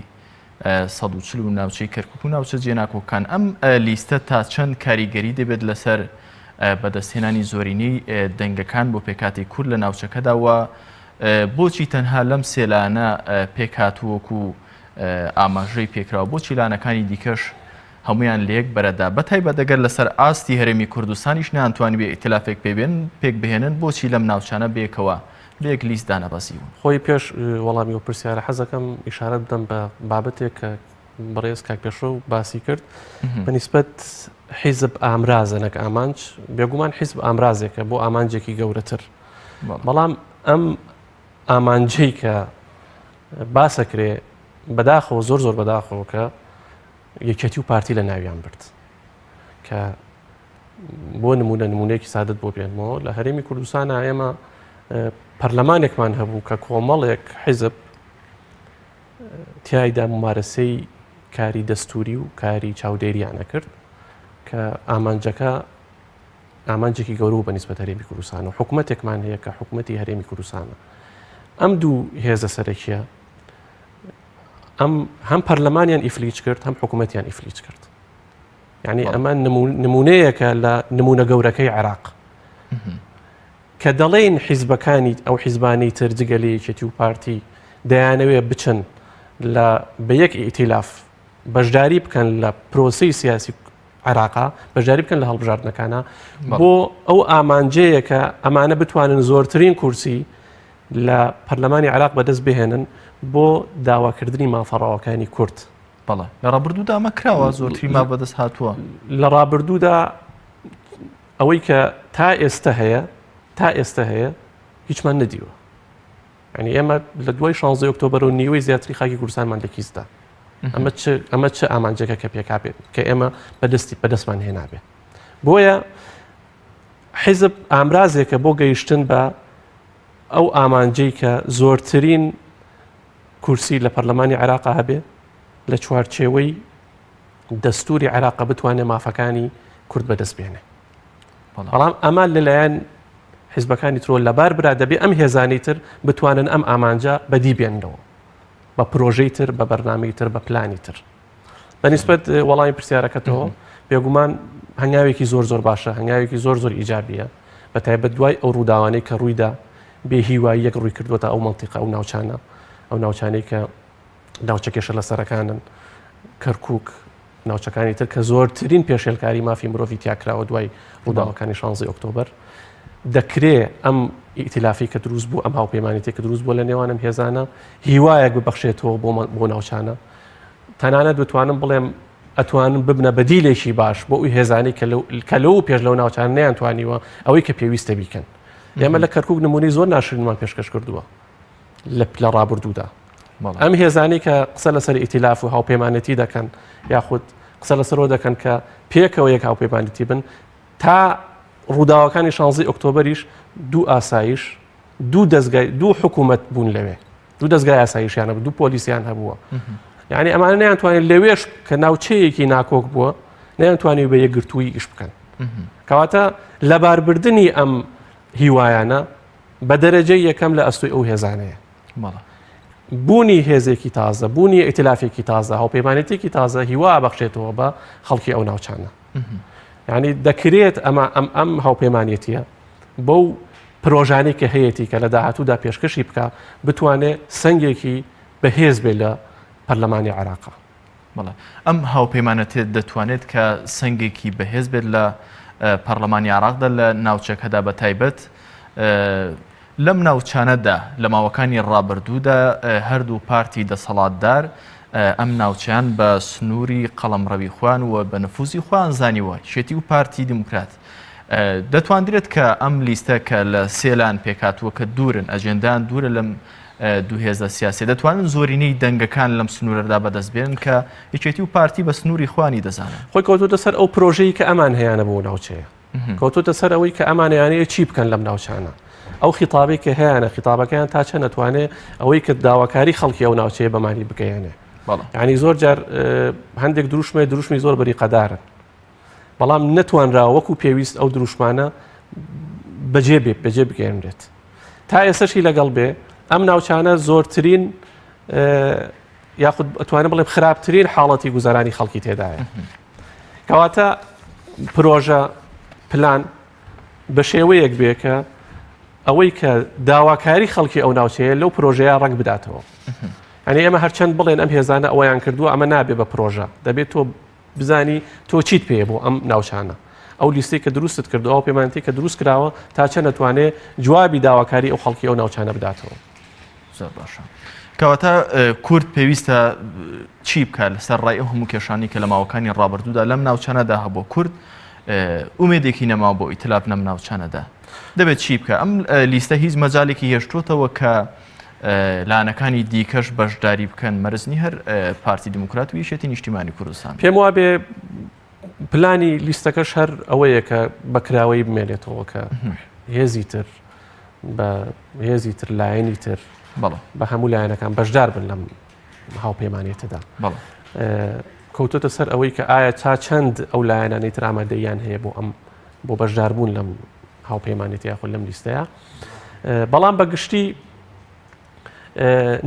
140 و ناوچەی کەرکک و ناوچە جێناکۆکان ئەم لیستە تا چەند کاریگەری دەبێت لەسەر بەدەستهێنانی زۆرینەی دەنگەکان بۆ پێکاتی کورد لە ناوچەکەدا و بۆچی تەنها لەم سێلانە پێکهاتووەکو ئاماژەی پێکراوە بۆچی لانەکانی دیکەش هەموویان لە یەک بەرەدا، بەتایبەت ئەگەر لەسەر ئاستی هەرێمی کوردستانیش نەیانتوانیبێ ئیتلافێک پێکبهێنن، بۆچی لەم ناوچانە بەیەکەوە لە یەک لیست دانەبەزیون؟ خۆی پێش وەڵامی ئەو پرسیارە حەزەکەم ئیشارەت بدەم بە بابەتێک کە بەڕێز کاک پێشڕەو باسی کرد بە نیسبەت حیزب ئامرازە نەک ئامانج، بێگومان حیزب ئامرازێکە بۆ ئامانجێکی گەورەتر، بەڵام ئەم ئامانجەی کە باسەکرێ بەداخەوە زۆر زۆر بەداخەوە کە یەکێتی و پارتی لە ناویان برد کە بۆ نمونە نمونەیەکی سادت بۆ بێنمەوە لە هەرێمی کوردستانە ئێمە پەرلەمانێکمان هەبوو کە کۆمەڵێک حیزب تایدا ممارەسەی کاری دەستوری و کاری چاودێریانە کرد کە ئامانجەکە ئامانجێکی گەورە بە نسبەت هەرێمی کوردستان و حکوومەتێکمان هەیە کە حکوومەتی هەرێمی کوردستانە ئەم دوو هێزە سەرەکیە ئەم هەم پەرلەمانیان ئیفلیج کرد هەم حکوومەتیان ئیفلیج کرد یعنی ئەمە نمونەیەکە لە نمونە گەورەکەی عێراق کە دەڵێن حیزبەکانی ئەو حیزبانی تر جگە لە یەکێتی و پارتی دەیانەوێ بچن لە بە یەک ئیتیلاف بەشداری بکەن لە پرۆسی سیاسی عێراقا بەشداری بکەن لە هەڵبژاردنەکانە بۆ ئەو ئامانجەیە کە ئەمانە بتوانن زۆرترین کورسی لە پەرلەمانی عێراق بەدەست بهێنن بۆ داواکردنی مافە ڕەواکانی کورد. بەڵێ لە ڕابردوودا ئەمە کراوە زۆرترین ماف بەدەست هاتووە. لە ڕابردوودا ئەوەی کە تا ئێستە هەیە تا ئێستە هەیە هیچمان نەدیوە. یعنی ئێمە لە دوای 16 ئۆکتۆبەر و نیوەی زیاتری خاکی کوردستانمان لە کیسدا. ئەمە چ ئەمە چ ئامانجێکە کە پێکابێت کە ئێمە بەدەستی بەدەستمان هێنابێ. بۆیە حیزب ئامرازێکە بۆ گەیشتن بە ئەو ئامانجەی کە زۆرترین کورسی لە پەرلەمانی عێراقا هەبێ لە چوارچێوەی دەستوری عێراقە بتوانێت مافەکانی کورد بەدەست بێنێ بەڵام ئەمە لەلایەن حیزبەکانی ترۆ لەبار برا دەبێ ئەم هێزانی تر بتوانن ئەم ئامانجە بەدی بێننەوە بە پرۆژەی تر بە بەرنامەی تر بە پلانی تر بە نیسبەت وەڵامی پرسیارەکەتەوە بێگومان هەنگاوێکی زۆر زۆر باشە هەنگاوێکی زۆر زۆر ئیجابیە بە تایبەت دوای ئەو ڕووداوانەی کە ڕوویدا بێ هیوایی یەک ڕووی کردووەتە ئەو مەنتیقە ئەو ناوچانە ئەو ناوچانەی کە ناوچە کێشە لەسەرەکانن کەرکک ناوچەکانی تر کە زۆرترین پێشێلکاری مافی مرۆڤی تیاکراوە دوای ڕووداوەکانی 16 ئۆکتۆبەر دەکرێ ئەم ئیتیلافی کە دروست بوو ئەم هاوپەیمانێتی کە دروست بوو لە نێوانم هێزانە هیوایەک ببەخشێتەوە بۆ ناوچانە تەنانەت بتوانم بڵێم ئەتوانن ببنە بەدیلێکی باش بۆ ئەو هێزانەی کە لەو پێش لەو ناوچانە نەیانتوانیوە ئەوەی کە پێویستە بیکەن ئێمە لە کەرکک نمونەی زۆر ناشرینمان پێشکەش کردووە لە ڕابردوودا ئەم هێزانەی کە قسە لەسەر ئیتیلاف و هاوپەیمانەتی دەکەن یاخود قسە لەسەرەوە دەکەن کە پێکەوە یەک هاوپەیمانەتی بن تا ڕووداوەکانی 16 ئۆکتۆبریش دوو ئاسایش دوو دەستگای دوو حکوومەت بوون لەوێ دوو دەستگای ئاسایشیان هەبوو دوو پۆلیسیان هەبووە یعنی ئەمانە نەیانتوانێت لەوێش کە ناوچەیەکی ناکۆک بووە نەیانتوانی بە یەکگرتووی ئیش بکەن کەواتە لەباربردننی ئەم هیوایانە بە دەرەجەی یەکەم لە ئەستۆی ئەو هێزانەیە. بوونی هێزێکی تازە، بوونی ئیتلافێکی تازە، هاوپەیمانێتێکی تازە هیوا بەخشێتەوە بە خەڵکی ئەو ناوچانە. یعنی دەکرێت ئەمە ئەم ئەم هاوپەیمانێتیە بەو پرۆژانەی کە هەیەی کە لە داهاتوودا پێشکەشی بکە بتوانێت سنگێکی بەهێز بێ لە پەرلەمانی عێراقا. بەڵێ ئەم هاوپەیمانەتێت دەتوانێت کە سنگێکی بەهێز بێت لە پەرلەمانی عراقدا لە ناوچەکەدا بە تایبەت لەم ناوچانەدا لە ماوەکانی ڕابردوودا هەردوو پارتی دەسەڵاتدار ئەم ناوچەیان بە سنووری قەڵەمڕەوی خۆیان و بە نفوزی خۆیان زانیوە، یەکێتی و پارتی دیموکرات. دەتواندرێت کە ئەم لیستە کە لە سێ لایەن پێکهاتووە کە دوورن، ئەجێندایان دوورە لەم دوو هێزە سیاسیە، دەتوانن زۆرینەی دەنگەکان لەم سنوورەدا بەدەست بێنن کە یەکێتی و پارتی بە سنووری خۆیانی دەزانن؟ خۆی کەوتووەتە سەر ئەو پرۆژەی کە ئەمان هەیانە بۆ ناوچەیە. کەوتۆتە سەر ئەوەی کە ئەمانەیانەیە چی بکەن لەم ناوچانە ئەو خیتابەی کە هەیەە خیتابەکەیان تا چەند نەتوانێ ئەوەی کە داواکاری خەڵکی ئەو ناوچەیە بەمانی بگەیەنێ ینی زۆر جار هەندێک دروشمێ دروشمی زۆر بەریقەدارن بەڵام نەتوانرا وەکو پێویست ئەو دروشمانە بەجێ بێ بەجێ بگەێنرێت تا ئێسەشی لەگەڵ بێ ئەم ناوچانە زۆرترین یاخود ئەتوانم بڵێم خراپترین حاڵەتی گوزەرانی خەڵکی تێدایە کەواتە پرۆژە پلان بە شێوەیەک بێ کە ئەوەی کە داواکاری خەڵکی ئەو ناوچەیە لەو پرۆژەیە ڕەنگ بداتەوە ئەنی ئێمە هەرچەند بڵێن ئەم هێزانە ئەویان کردووە ئەمە نابێ بە پرۆژە دەبێت تۆ بزانی تۆ چیت پێ بۆ ئەم ناوچانە ئەو لیستی کە دروستت کردو ئەو پەیمانەتی کە دروست کراوە تا چەند نەتوانێ جوابی داواکاری ئەو خەڵکی ئەو ناوچانە بداتەوە زۆر باشە کەواتە کورد پێویستە چی بکات لەسەر ڕای ئەو هەموو کێشانی کە لە ماوەکانی ڕابردوودا لەم ناوچانەدا هەبوو کورد ئومێدێکی نەما بۆ ئیتلاف لەم ناوچانەدا دەبێت چی بکە ئەم لیستە هیچ مەجالێکی هێشتوتەوە کە لانەکانی دیکەش بەشداری بکەن مەرزنی هەر پارتی دیموکرات و یەکێتی نیشتیمانی کوردستان پێم وابێ پلانی لیستەکەش هەر ئەوەیە کە بەکراوەی بمێنێتەوە کە هێزی تر بە هێزی تر لایەنی تر بە هەموو لایەنەکان بەشدار بن لەم هاوپەیمانێتەدا کەوتۆتە سەر ئەوەی کە ئایا تا چەند ئەو لایەنانەی تر ئامادەیان هەیە بۆ ئەم بۆ بەشداربوون لەم هاوپەیمانێتی یاخود لەم لیستەیە بەڵام بە گشتی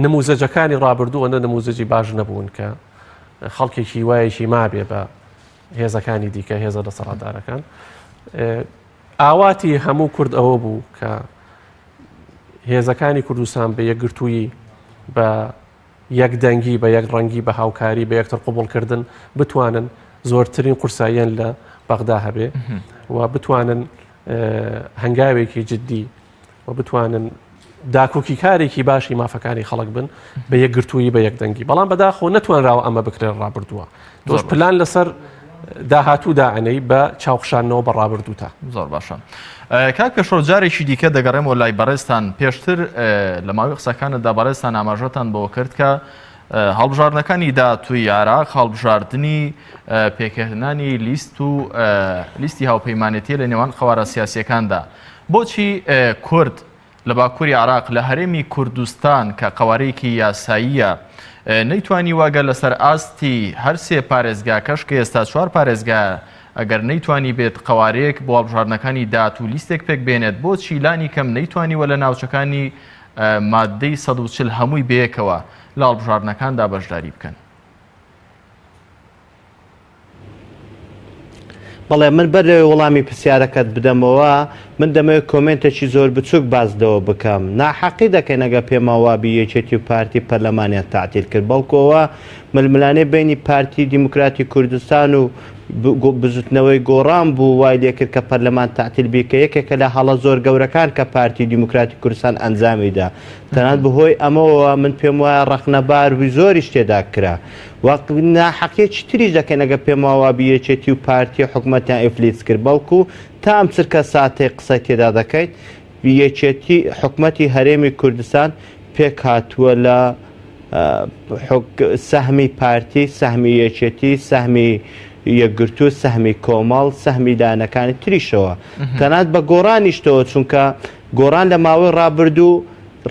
نموزەجەکانی ڕابردوو ئەندە نموزەجی باش نەبوون کە خەڵکێکی وایەکی مابێ بە هێزەکانی دیکە هێزە دەسەڵاتدارەکان ئاواتی هەموو کورد ئەوە بوو کە هێزەکانی کوردستان بە یەکگرتوویی بە یەکدەنگی بە یەک ڕەنگی بە هاوکاری بە یەکتر قوبڵکردن بتوانن زۆرترین قورساییان لە بەغدا هەبێ و بتوانن هەنگاوێکی جددی و بتوانن داکۆکیکارێکی باشی مافەکانی خەڵک بن بە یەکگرتوویی بە یەکدەنگی بەڵام بەداخۆ نەتوانراوە ئەمە بکرێن ڕابردووە تۆش پلان لەسەر داهاتوو دائەنەی بە چاوخشانەوە بە ڕابردووتا زۆر باشە کاک پێشڕەو جارێکی دیکە دەگەڕێمەوە لای بەڕێزتان پێشتر لە ماوەی قسەکانتدا بەڕێزتان ئاماژەتان بەوە کرد کە هەڵبژاردنەکانی داهاتووی عێراق هەڵبژاردنی پێکهێنانی لیست و لیستی هاوپەیمانێتیە لە نێوان قەوارە سیاسیەکاندا بۆچی کورد لە باکووری عێراق لە هەرێمی کوردستان کە قەوارەیەکی یاساییە نەیتوانیوە گەر لەسەر ئاستی هەر سێ پارێزگاکەش کە ئێستا چوار پارێزگایە ئەگەر نەیتوانی بێت قەوارەیەک بۆ هەڵبژاردنەکانی داهاتوو لیستێک پێک بێنێت بۆچی لانی کەم نەیتوانیوە لە ناوچەکانی ماددەی 140 هەمووی بەیەکەوە لە هەڵبژاردنەکاندا بەشداری بکەن؟ بەڵێ من بەر لەوەی وەڵامی پرسیارەکەت بدەمەوە من دەمەوێت کۆمێنتێکی زۆر بچوک باس لەوە بکەم ناحەقی دەکەین ئەگەر پێمان وابی یەکێتی و پارتی پەرلەمانیان تەعتیل کرد بەڵکو ئەوە ململانێ بەینی پارتی دیموکراتی کوردستان و بزوتنەوەی گۆڕان بوو وای لێکرد کە پەرلەمان تەعتیل بی کە یەکێکە لە هەڵە زۆر گەورەکان کە پارتی دیموکراتی کوردستان ئەنجامی دا تەنانەت بەهۆی ئەمەوە من پێم وایە ڕەخنەبار وی زۆریش تێدا کرا و ناحەقیەکی تریش دەکەین ئەگەر پێمان وابی یەکێتی و پارتی حکومەتیان ئیفلیج کرد بەڵکو تا ئەم چرکە ساتەی قسەی تێدا دەکەین یەکێتی حکومەتی هەرێمی کوردستان پێکهاتووە لە سەهمی پارتی، سەهمی یەکێتی، سەهمی یەکگرتوو، سەهمی کۆمەڵ، سەهمی لایەنەکانی تریشەوە. تەنانەت بە گۆڕانیشتەوە چونکە گۆڕان لە ماوەی ڕابردوو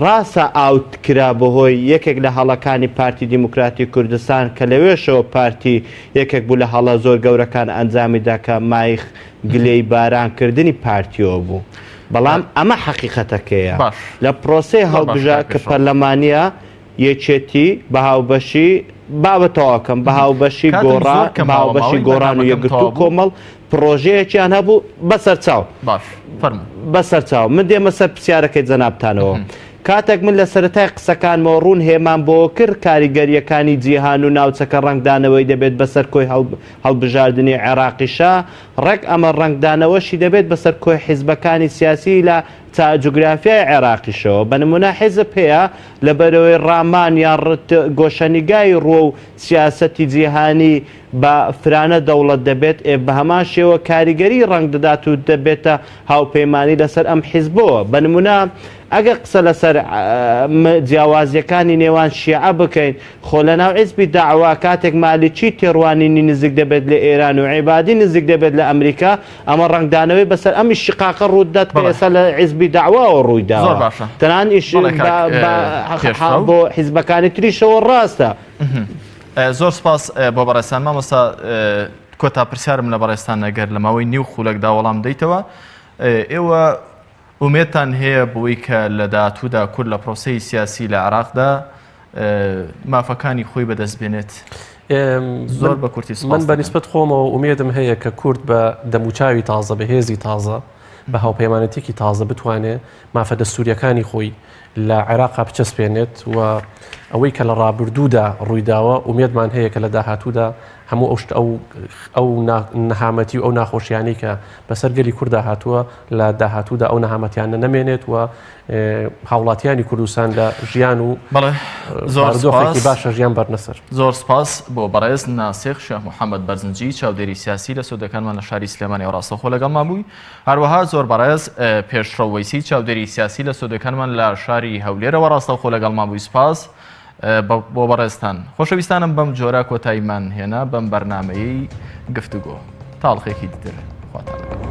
ڕاستە out کرا بەهۆی یەکێک لە هەڵەکانی پارتی دیموکراتی کوردستان کە لەوێشەوە پارتی یەکێک بوو لە هەڵە زۆر گەورەکان ئەنجامی دا کە مایخ گلەی باران کردنی پارتیەوە بوو. بەڵام ئەمە حەقیقەتەکەیە. باش. لە پرۆسەی زۆر باش هەڵبژا کاک کە پێشڕەو. پەرلەمانییە. یەکێتی بە هاوبەشی با بە تەواوکەم بە هاوبەشی کاتم گۆڕان زۆر کەم بە ماوە هاوبەشی ماوەی گۆڕان و بەرنامەکەم یەکگرتوو تەواو بوو. کۆمەڵ پڕۆژەیەکیان هەبوو بەسەرچاو. باش فەرموو. بەسەرچاو. من دێمە سەر پرسیارەکەی جەنابتانەوە. کاتێک من لە سەرەتای قسەکانمەوە ڕوون هێمام بۆ کرد کاریگەرییەکانی جیهان و ناوچەکە ڕەنگدانەوەی دەبێت بەسەر کۆی هەڵبژاردنی عێراقیشا، ڕێک ئەمە ڕەنگدانەوەشی دەبێت بەسەر کۆی حیزبەکانی سیاسی لە جوگرافیای عێراقیشەوە. بە نموونە حیزب هەیە لەبەرئەوەی ڕامان یان گۆشەنیگای ڕووەو سیاسەتی جیهانی بە فرانە دەوڵەت دەبێت، ئێ بەهەمان شێوە کاریگەری ڕەنگ دەدات و دەبێتە هاوپەیمانی لەسەر ئەم حیزبەوە. بە نمونە ئەگەر قسە لەسەر جیاوازیەکانی نێوان شیعە بکەین، خۆ لەناو حیزبی دەعوە کاتێک مالیکی تێڕوانینی نزیک دەبێت لە ئێران و عەبادی نزیک دەبێت لە ئەمریکا، ئەمە ڕەنگدانەوەی بەسەر ئەم ئینشقاقە ڕوودەدات کە ئێستا لە حیزبی دەعواوە ڕوویداوە. تەنانەت ئیش بۆ حیزبەکانی تریشەوە ڕاستە. زۆر سپاس بۆ بەڕێزتان مامۆستا کۆتا پرسیارم لە بەڕێزتان ئەگەر لە ماوەی نیو خولەکدا وەڵام دەیتەوە ئێوە ئومێدتان هەیە بۆی کە لە داهاتوودا کورد لە پرۆسەی سیاسی لە عێراقدا مافەکانی خۆی بەدەست بێنێت زۆر بە کورتی من بە نیسبەت خۆمەوە ئومێدم هەیە کە کورد بە دەموچاوی تازە بە هێزی تازە بە هاوپەیمانەتێکی تازە بتوانێت مافە دەستوریەکانی خۆی لە عێراقا بچەسپێنێت و ئەوەی کە لە ڕابردوودا ڕوویداوە ئومێدمان هەیە کە لە داهاتوودا هەموو ئەو شت ئەو ئەو نەهامەتی و ئەو ناخۆشیانەی کە بەسەر گەلی کوردا هاتووە لە داهاتوودا ئەو نەهامەتیانە نەمێنێت و هاوڵاتیانی کوردستان لە ژیان و بەڵێ زۆر دۆخێکی باشە ژیان بەرنەسەر. زۆر سپاس بۆ بەڕێز ناسیخ شێخ محەممەد بەرزنجی چاودێری سیاسی لە سۆدەکانمان لە شاری سلێمانی ڕاستەوخۆ لەگەڵمان بووی. هەروەها زۆر بەڕێز پێشڕەو وەیسی چاودێری سیاسی لە ستۆدیۆکانمان لە شاری هەولێرەوە ڕاستەوخۆ لەگەڵمان بووی سپاس بۆ بەڕێزتان خۆشەویستانم بەم جۆرە کۆتاییمان هێنا بەم بەرنمەیەی گفتوگۆ تاڵخێکی تر خواتان لەگەڵ.